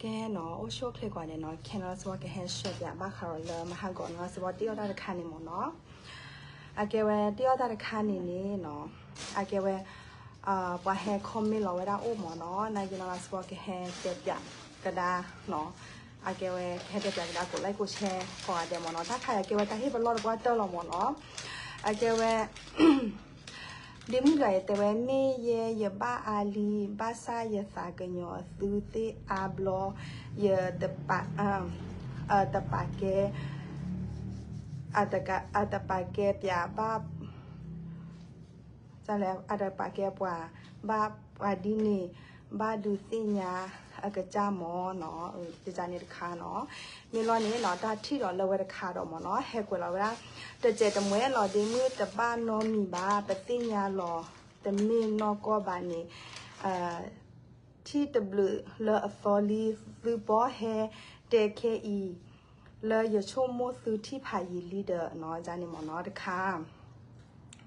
ကဲနီၤ အိၣ်ဆူၣ်အိၣ်ချ့ကိးဂၤဒဲးနီၤ, ခဲနီၤစ့ၢ်ကီးကဟဲ share ပၠးဘၣ်ဃးဒီးလၢမဟါဂီၤနီၤစ့ၢ်ကီး တ့အီၣ်တၢ်တခါန့ၣ်မ့ၢ်နီၤ, အကဲဝဲတ့အီၣ်တၢ်တခါန့ၣ်န့ၣ်နီၤ, အကဲဝဲ ပှၤဟဲ comment လီၤဝဲဒၣ်အိၣ်မ့ၢ်နီၤ, နာ်က့နီၤစ့ၢ်ကီးကဟဲတဲပၠးကဒါနီၤ, အကဲဝဲကဟဲတဲပၠးကဒါ ကိး like ကိး share ကိးဂၤဒဲးမ့ၢ်နီၤ, တၢ်ခါအံၤကဲဝဲတၢ်ဟ့ၣ်ပလီၢ်တပှၢ်တၢၢ်လီၤမ့ၢ်နီၤ, အကဲဝဲ ဒ့မုၣ်တဂၤအံၤတဲဝဲ မ့ၢ်ယဲယဘၣ်အါလံ, ဘၣ်ဆၣ်ယသးကညီၤသုသ့ၣ်အါဘျီ, ယတပာ်, အတပာ်ကဲ, အတပာ်ကဲပၠးဘၣ်, အတပာ်ကဲပှၤဘၣ်ပှၤဒ်န့ၣ်, ဘၣ်ဒုးသ့ၣ်ညါအကစၢ်မ့ၢ်နီၤ, တန့ၣ်တခါနီၤ, မ့ၢ်လီၤန့ၣ်နီၤ တၢ်ထံၣ်ဒီးလၢဝဲတခါဒီးမ့ၢ်နီၤ ဟဲကွဲးလီၤဝဲဒၣ်, တစဲးတမှဲလီၤ ဒ့မုၣ်တဘၣ်နီတမံၤဘၣ်, ပသ့ၣ်ညါလီၤ တမ့ၢ်နီၢ်ကီၢ်ဘၣ်န့ၣ်, ထံၣ်တဘျုးလၢအသီလံ သုပီၢ်ဟဲတဲခဲအံၤ, လၢယဆိကမိၣ်သုထံၣ်ဖးယံာ်လံဒီးနီၤ, န့ၣ်မ့ၢ်နီၤတခါ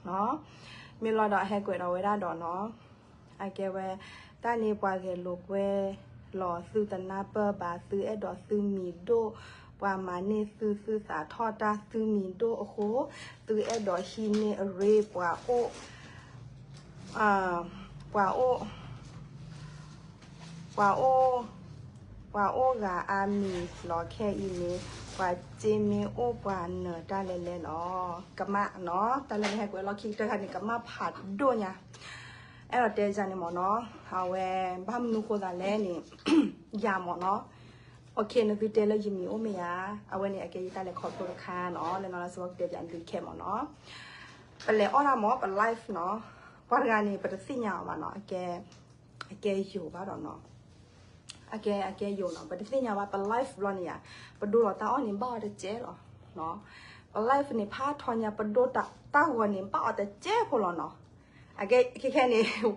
မ့ၢ်လီၤဒီးအဟဲကွဲးဒီးဝဲဒၣ်ဒီးနီၤ, အကဲဝဲ တၢ်န့ၣ်ပှၤဂဲၤလိာ်ကွဲလီၤ သုတနၢ်ပၢၢ်ဘၣ် သုအဲၣ်ဒိးသုမံၤဒိၣ်, ပှၤမၤန့ၢ်သု သုသးထီၣ်တၢ်သုမံၤဒိၣ်အဃိ, သုအဲၣ်ဒိးဟံးန့ၢ်အရ့ ပှၤအိၣ် ပှၤအိၣ်, ပှၤအိၣ်, ပှၤအိၣ်ဂၤအါမံၤလီၤ ခဲအံၤန့ၣ်, ပှၤစ့မ့ၢ်အိၣ်ပှၤနၢၤတၢ်လဲၤလဲၤလီၤ, ကမၣ်နီၤ တၢ်လၢနဟဲကွဲးလီၢ်ခံကတၢၢ်ခါန့ၣ် ကမၣ်ဖးဒိၣ်ညါ, အဲၣ်ဒိးတဲန့ၣ်မ့ၢ်နီၤ, အဝဲ ဘၣ်မနုၤဃိသးလဲၣ်န့ၣ်, ယၤမ့ၢ်နီၤ, နသုတဲလၢယမံၤအိၣ်မ့ၢ်ဧါ, အဝဲန့ၣ်အကဲယတၢ်လဲၤခီဖျိတခါနီၤ, လၢနီၤလၢစ့ၢ်ကီးကတဲပၠးနသုခဲမ့ၢ်နီၤ, ပလဲၤအီၣ်တၢ်မ့ၢ် ပ live နီၤ, ပှၤတဂၤန့ၣ် ပတသ့ၣ်ညါအီၤဘၣ်နီၤ, အကဲ အကဲယိၤဘၣ်ဒီးနီၤ, အကဲ အကဲယိၤနီၤ ပတသ့ၣ်ညါဘၣ်, ပ live ဘျီန့ၣ်ဧါ, ပဒိလီၤတၢ်အီၣ်န့ၣ် ဘၣ်အီၤတစဲးလီၤ, ပ live န့ၣ် ဖးထီညါ ပဒိတၢ်ဂီၤန့ၣ် ဘၣ်အီၤတစဲးဖိလီၤနီၤ, အကဲခဲခဲန့ၣ်,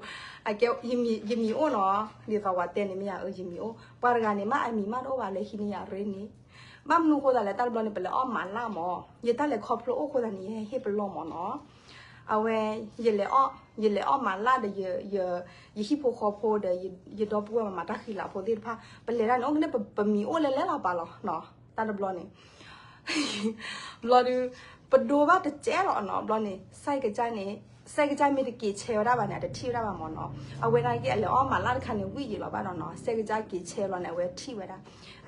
အကဲ ယမံၤအိၣ်နီၤ, ဒ်သိးပှၤတဲန့ၣ်မ့ၢ်ယၤ ယမံၤအိၣ်, ပှၤတဂၤန့ၣ် မ့ၢ်အမံၤမ့ၢ်တအိၣ်ဘၣ် လဲၤဟံးန့ၢ်ယၤရ့န့ၣ်, ဘၣ်မနုၤဃိသးလဲၣ် တၢ်တဘျီန့ၣ် ပလဲၤအီၣ်မၤလၢ်မ့ၢ်, ယတၢ်လဲၤခီဖျိအိၣ်ဃိသးန့ၣ် ယဟဲဟ့ၣ်ပလီၢ်မ့ၢ်နီၤ, အဝဲ ယလဲၤအီၣ်မၤလၢ်ဒီး ယဟံၣ်ဖိဃီဖိဒီး ယဒီပုၢ်ဝဲၢ်မၤတၢ်ဃံလၤဖိသ့ၣ်တဖၣ် ပလဲၤဒၣ်န့ၣ် အိၣ်ကန့ၣ် ပမံၤအိၣ်လဲၤလဲၤလီၤပာ်လီၤနီၤ, တၢ်တဘျီန့ၣ် ဘျီဒုး ပဒိဘၣ်တစဲးလီၤနီၤ, ဘျီန့ၣ် စဲးကစၢ်န့ၣ်, စဲးကစၢ်မ့ၢ်တက့ၤဆဲးဝဲဒၣ်ဘၣ်န့ၣ် အတထံၣ်ဝဲဒၣ်ဘၣ်မ့ၢ်နီၤ, အဝဲဒၣ်က့ၤအလဲၤအီၣ်မၤလၢ်တခါန့ၣ် ဝံၣ်ယံာ်လီၤဘၣ်ဒီးနီၤ, စဲးကစၢ်က့ၤဆဲးဘျီန့ၣ် အဝဲထံၣ်ဝဲဒၣ်,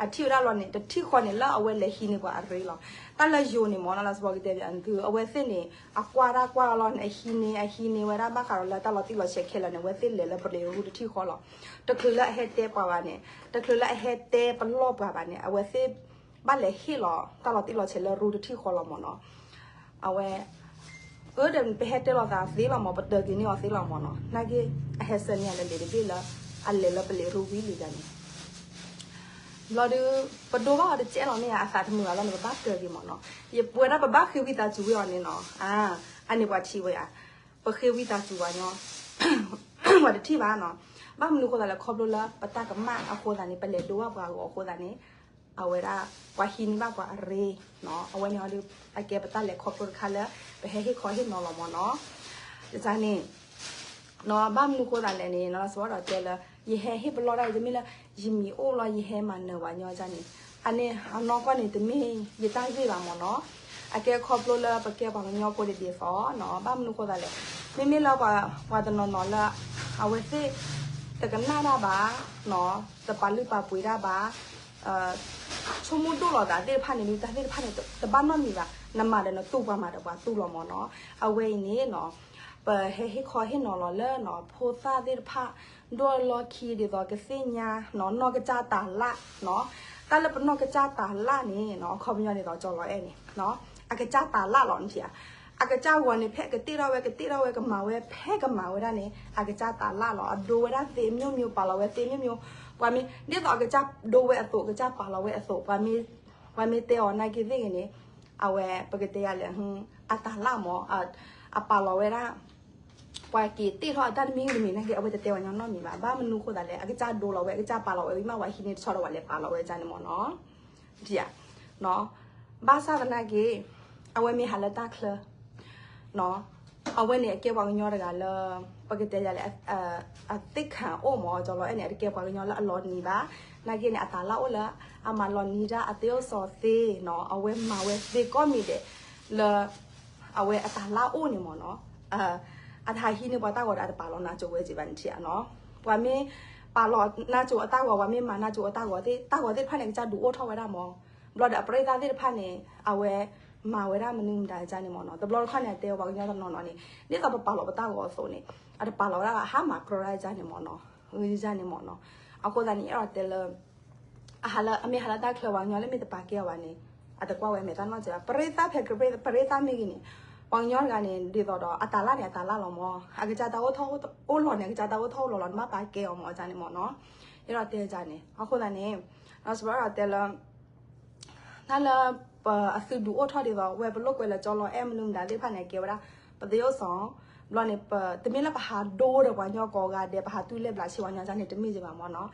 အထံၣ်ဝဲဒၣ်လီၤန့ၣ် တထံၣ်ဃီန့ၣ် လၢအဝဲလဲၤဟံးန့ၢ်ပှၤအရ့လီၤ, တၢ်လၢယိၤန့ၣ်မ့ၢ်နီၤ လၢစ့ၢ်ကီးကတဲပၠးသု အဝဲသ့ၣ်န့ၣ် အကွၢ်တၢ်ကွၢ်လီၤန့ၣ် အဟံးန့ၢ် အဟံးန့ၢ်ဝဲဒၣ်ဘၣ်ဃးဒီးလၢတၢ်လီၤတံၢ်လီၤဆဲးခဲလၢာ်န့ၣ် အဝဲသ့ၣ်လဲၤလၢပလံးရူတထံၣ်ဃီလီၤ, တချုးလၢအဟဲတဲပှၤဘၣ်န့ၣ်, တချုးလၢအဟဲတဲပလီၢ်ပှၤဘၣ်န့ၣ် အဝဲသ့ၣ် ဘၣ်လဲၤဟ့ၣ်လီၤ တၢ်လီၤတံၢ်လီၤဆဲးလၢရူတထံၣ်ဃီလီၤမ့ၢ်နီၤ, အဝဲ အၢ ဒီးပဟဲတဲလိာ်သးသ့လီၤမ့ၢ် ပတၢၤက့ၤန့ၢ်အီၤသ့လီၤမ့ၢ်နီၤ, နာ်က့ အဟဲဆၢန့ၢ်ယၤလၢလံာ်တဘ့ၣ်လၢ အလဲၤလၢပလံးရူဝံၤလံၤန့ၣ်, ဘျီဒုး ပဒိဘၣ်အီၤတစဲးလီၤမ့ၢ်ဧါ အသးတမုာ်ဘၣ်လီၤန့ၣ် ပဘၣ်တၢၤက့ၤမ့ၢ်နီၤ, ယပဝဲဒၣ်ပဘၣ်ဃ့ဝံသးစူၤဝဲအီၤန့ၣ်နီၤ, အါ အန့ၣ်ပှၤထံၣ်ဝဲဧါ, ပဃ့ဝံသးစူၤပှၤညီ ပှၤတထံၣ်ဘၣ်နီၤ, ဘၣ်မနုၤဃိသးလဲၣ် ခီဖျိလၢပတၢ်ကမၣ်အဃိသးန့ၣ် ပလဲၤဒိဘၣ်ပှၤအဂီၤအဃိသးန့ၣ် အဝဲဒၣ် ပှၤဟံးန့ၢ်ဘၣ်ပှၤအရ့နီၤ, အဝဲန့ၣ်အီၤဒီး အကဲပတၢ်လဲၤခီဖျိတခါလၢ ပဟဲဟ့ၣ်ခီဟ့ၣ်နီၤလီၤမ့ၢ်နီၤ, တၢ်န့ၣ် ဘၣ်မနုၤဃိသးလဲၣ်န့ၣ် နီၤ စ့ၢ်ကီးတဲလၢ ယဟဲဟ့ၣ်ပလီၢ်ဒၣ်အံၤ တမ့ၢ်လၢ ယမံၤအိၣ်လီၤ ယဟဲမၤနၢၤပှၤညီဒ်န့ၣ်, အန့ၣ်အနီၢ်ကီၢ်န့ၣ် တမ့ၢ်ယတၢ်ဂ့ၢ်ဘၣ်မ့ၢ်နီၤ, အကဲခီဖျိလၢပကဲပှၤကညီဖိဒ်သိးနီၤ, ဘၣ်မနုၤဃိသးလဲၣ်, မ့မ့ၢ်လၢပှၤတနီၤနီၤလၢ အဝဲသ့ၣ် တကနၣ်တၢ်ဘၣ်နီၤ, တပာ်လုၢ်ပာ်ပှ့ၤတၢ်ဘၣ် ဆိကမိၣ်ဒိၣ်လီၤသးသ့ၣ်တဖၣ်န့ၣ် ဒုးတၢ်သ့ၣ်တဖၣ်န့ၣ် တဘၣ်နီတမံၤဘၣ်, နမၤဒီးနတူၢ် ပှၤမၤဒီးပှၤတူၢ်လီၤမ့ၢ်နီၤ, အဝဲအံၤန့ၣ်နီၤ, ပဟဲဟ့ၣ်ခီဟ့ၣ်နီၤလီၤလၢနီၤ ဖိသၣ်သ့ၣ်တဖၣ် ဒိၣ်လီၢ်ခံဒ်သိးကသ့ၣ်ညါနီၤ နီၢ်ကစၢ်တၤလၣ်နီၤ, တၢ်လၢပနီၢ်ကစၢ်တၤလၣ်န့ၣ်နီၤ အခီပညီဒ်သိးကၠီလီၤအဲၣ်န့ၣ်နီၤ, အကစၢ်တၤလၣ်လီၤနထံၣ်ဧါ အကစၢ်ဂီၤန့ၣ် ဖဲကတ့ထီၣ်ဝဲ ကတ့ထီၣ်ဝဲ ကမၤဝဲ ဖဲကမၤဝဲဒၣ်န့ၣ် အကစၢ်တၤလၣ်လီၤ. အဒိဝဲဒၣ်သ့အမျိုးမျိုး ပာ်လီၤဝဲသ့အမျိုးမျိုး, ပှၤမ့ၢ် ဒ်သိးအကစၢ်ဒိဝဲအသိး အကစၢ်ပာ်လီၤဝဲအသိး, ပှၤမ့ၢ်တဲအီၤနာ်က့သ့ၣ်ဂ့ၤန့ၣ်, အဝဲပကတဲယၤလဲၣ်, အတၤလၣ်မ့ၢ် အပာ်လီၤဝဲဒၣ် ပှၤက့ၤတ့ထီၣ်အတၢ်တမံၤတမံၤနာ်က့ အဝဲတတဲပှၤညီနီတမံၤဘၣ်. ဘၣ်မနုၤဃိသးလဲၣ်, အကစၢ်ဒိလီၤဝဲ အကစၢ်ပာ်လီၤဝဲ ဝံၤမး ပှၤဟံးန့ၢ်တဆီဒီးပှၤလဲၤပာ်လီၤဝဲန့ၣ်မ့ၢ်နီၤ. ဘၣ်ဆၣ်သနာ်က့ အဝဲမ့ၢ်ဟးလၢတၢ်ချၢ, အဝဲန့ၣ်အကဲပှၤကညီတဂၤလၢ ပကတဲယၤလဲၣ် အသ့ၣ်ခၣ်အိၣ်မး ကၠီလီၤအဲၣ်န့ၣ် အတကဲပှၤကညီလၢအလီၤနံၤဘၣ်. နာ်က့န့ၣ် အတၢ်လၢအိၣ်လၢ အမၤလီၤနံၤတၢ်အသ့အိၣ်စီၤသ့နီၤ အဝဲမၤဝဲသ့ကိးမံၤဒဲးလၢ အဝဲအတၢ်လၢအိၣ်န့ၣ်မးနီၤ. အတဟးဟံးန့ၢ်ပှၤတၢ်ဂီၤဒီး အတပာ်လီၤနါစိၤဝဲက့ဘၣ်န့ၣ်ထံၣ်ဧါနီၤ. ပှၤမ့ၢ်ပာ်လီၤနါစိၤအတၢ်ဂီၤ ပှၤမ့ၢ်မၤနါစိၤအတၢ်ဂီၤသ့ၣ် တၢ်ဂီၤသ့ၣ်တဖၣ်န့ၣ် အကစၢ်ဒုးအိၣ်ထီၣ်ဝဲဒၣ်မး. ဘျီဒီးအပရ့သၣ်သ့ၣ်တဖၣ်န့ၣ် အဝဲမၤဝဲဒၣ်မနုၤမတၤကန့ၣ်မးနီၤ. တဘျီတခီၣ်န့ၣ် အတဲပှၤကညီတနီၤနီၤန့ၣ် ဒ်သိးပပာ်လီၤပတၢ်ဂီၤအသိးန့ၣ် အတပာ်လီၤဝဲဒၣ်ဘၣ် ဟးမၤကြၢးဒၣ်ကန့ၣ်မးနီၤ. ကန့ၣ်မးနီၤ. အဃိသတးန့ၣ် အဲၣ်ဒိးတဲလၢ အဟးလၢ အမ့ၢ်ဟးလၢတၢ်ချၢပှၤကညီလၢမ့ၢ်တပာ်ကဲအီၤဘၣ်န့ၣ် အတကွၢ်ဝဲမဲာ်တၢ်နီတစဲးဘၣ်. ပရ့သၣ်ဖဲကပရ့သၣ်မ့ၢ်ဂ့ၤန့ၣ် ပှၤကညီတဂၤန့ၣ် ဒ်သိးဒီး အတၢ်လၢန့ၣ် အတၢ်လၢလီၤမး. အကစၢ်တၢ်အိၣ်ထီၣ်အိၣ်လီၤန့ၣ် အကစၢ်တၢ်အိၣ်ထီၣ်အိၣ်လီၤလီၤ နဘၣ်ပာ်ကဲအီၤမးကန့ၣ်မးနီၤ. အဲၣ်ဒိးတဲကန့ၣ် အဃိသတးန့ၣ် စဘၣ်အဲၣ်ဒိးတဲလၢ တၢ်လၢပအသုဒုးအိၣ်ထီၣ်ဒ်သိး ဝဲပလိာ်ကွဲလၢကၠီလီၤအဲၣ်မနုၤမတၤသ့ၣ်တဖၣ်န့ၣ် အကဲဝဲဒၣ် ပသ့အိၣ်စီၤ ဘျီန့ၣ် တမ့ၢ်လၢပဟးဒိဒီးပှၤကညီကိးဂၤဒဲး ပဟးတူၢ်လဲၢ်ဘျးဆံပှၤကညီန့ၣ် တမ့ၢ်က့ဘၣ်မးနီၤ.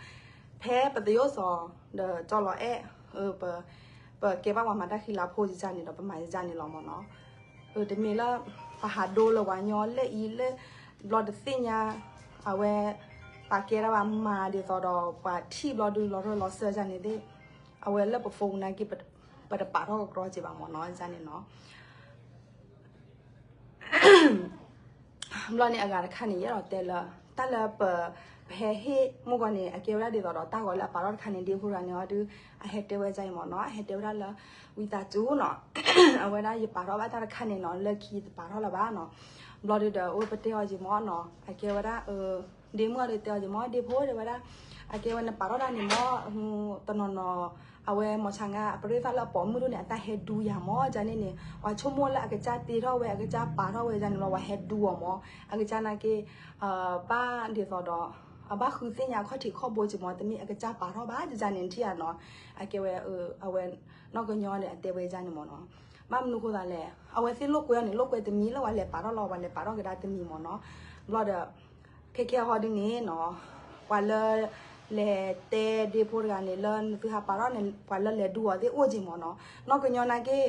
ဖဲပသ့အိၣ်စီၤ ဒီးကၠီလီၤအဲၣ် ပကဲဘၣ်ပှၤမၤတၢ်ဃံလၤဖိယန့ၣ်ဒီး ပမၤယန့ၣ်လီၤမးနီၤ. တမ့ၢ်လၢ ပဟးဒိလၢပှၤကညီလၢအံၤလၢ ဘျီတသ့ၣ်ညါ အဝဲ ပာ်ကဲတၢ်ဘၣ်မၤဒ်သိးဒီး ပှၤထံၣ်ဘျီဒုးလီၤရၢၢ်လီၤစၢၤယန့ၣ်သ့ၣ် အဝဲလၢပဖိပနၢ်က့ ပတပာ်ထီၣ်ကကြီက့ဘၣ်မးနီၤ ယန့ၣ်နီၤ. ဘျီန့ၣ်အဂၤတခါန့ၣ် ယအဲၣ်ဒိးတဲလၢ တၢ်လၢပ ပဟဲဟ့ၣ်မုၢ်ဂီၤန့ၣ် အကဲဝဲဒၣ်ဒ်သိးဒီးတၢ်ဂီၤလၢအပာ်ထီၣ်တခါန့ၣ် ဒ့ဖိတဂၤန့ၣ်အီၤဒုး အဟဲတဲဝဲဒ်အံၤမးနီၤ. အဟဲတဲဝဲဒၣ်လၢ ဝံသးစူၤနီၤ အဝဲဒၣ်ယပာ်ထီၣ်ဘၣ်တၢ်တခါန့ၣ်နီၤ လၢခံယတပာ်ထီၣ်လၢၤဘၣ်နီၤ. ဘျီဒုးဒီး အိၣ်ပတဲအီၤက့မးနီၤ အကဲဝဲဒၣ် ဒ့မုၣ်အီၤဒုးတဲအီၤက့မး ဒ့ဖိတဲဝဲဒၣ် အကဲဝဲနပာ်ထီၣ်တၢ်န့ၣ်မး တနီၤနီၤ အဝဲမီၤဆါငါအပရ့သၣ်လၢအပိာ်မုၣ်ဒိၣ်န့ၣ် အတၢ်ဟဲဒူယၤမး ယန့ၣ်န့ၣ် ပှၤဆိကမိၣ်လၢအကစၢ်တ့ထီၣ်ဝဲ အကစၢ်ပာ်ထီၣ်ဝဲယန့ၣ်လီၤ ပှၤဟဲဒူအီၤမး အကစၢ်နာ်က့ ဘၣ်ဒ်သိးဒီး အဘၣ်ဃုသ့ၣ်ညါအခီၣ်ထံးခီၣ်ဘိက့မး တမ့ၢ်အကစၢ်ပာ်ထီၣ်ဘၣ် ယန့ၣ်ထံၣ်ဧါနီၤ. အကဲဝဲ အဝဲ နီၢ်ကညီန့ၣ် အတဲဝဲယန့ၣ်မးနီၤ. ဘၣ်မနုၤဃိသးလဲၣ် အဝဲသ့ၣ်လိာ်ကွဲအီၤန့ၣ် လိာ်ကွဲတမံၤလၢပှၤလဲၤပာ်ထီၣ်လီၤ ပှၤလဲၤပာ်ထီၣ်ကဒါတမံၤမးနီၤ. ဘျီဒီး ခဲခဲဟီဒုးန့ၣ်နီၤ ပှၤလၢ လဲၤတဲဒ့ဖိတဂၤန့ၣ် လၢနသုဟးပာ်ထီၣ်န့ၣ် ပှၤလၢလဲၤဒူအီၤသ့ၣ်အိၣ်က့မးနီၤ. နီၢ်ကညီနာ်က့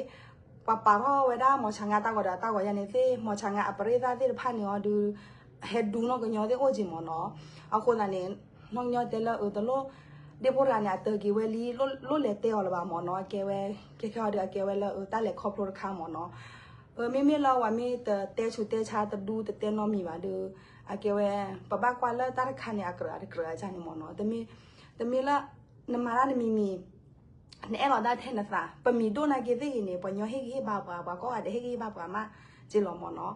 ပှၤပာ်ထီၣ်ဝဲဒၣ်မီၤဆါငါတၢ်ဂီၤဒီးတၢ်ဂီၤယၤန့ၣ်သ့ၣ် မီၤဆါငါအပရ့သၣ်သ့ၣ်တဖၣ်န့ၣ်အီၤဒုး ဟဲဒူနီၢ်ကညီသ့ၣ်အိၣ်က့မးနီၤ. အဃိသတးန့ၣ် နီၢ်ကညီတဲလၢအတလိၣ် ဒ့ဖိတဂၤန့ၣ် အတၢၢ်က့ၤဝဲလံ လိၣ်လဲၤတဲအီၤလၢၤဘၣ်မးနီၤ. အကဲဝဲ ခဲခဲအီၤဒုး အကဲဝဲလၢအတၢ်လဲၤခီဖျိတခါမးနီၤ. မ့မ့ၢ်လၢပှၤမ့ၢ်တတဲဆူးတဲဆါတဒူတတဲနီတမံၤဘၣ်ဒီး အကဲဝဲ ပဘၣ်ကွၢ်လၢတၢ်တခါန့ၣ် အကြၢးအတကြၢးအကန့ၣ်မးနီၤ. တမ့ၢ်လၢ နမၤတၢ်တမံၤမံၤ နအဲၣ်လီၤတၢ်ထဲနသး ပမံၤဒိၣ်နာ်က့သ့ၣ်ဂ့ၤန့ၣ် ပှၤညီဟ့ၣ်ဂံၢ်ဟ့ၣ်ဘါပှၤ ပှၤကိးဂၤဒဲးဟ့ၣ်ဂံၢ်ဟ့ၣ်ဘါပှၤမးက့လီၤမးနီၤ.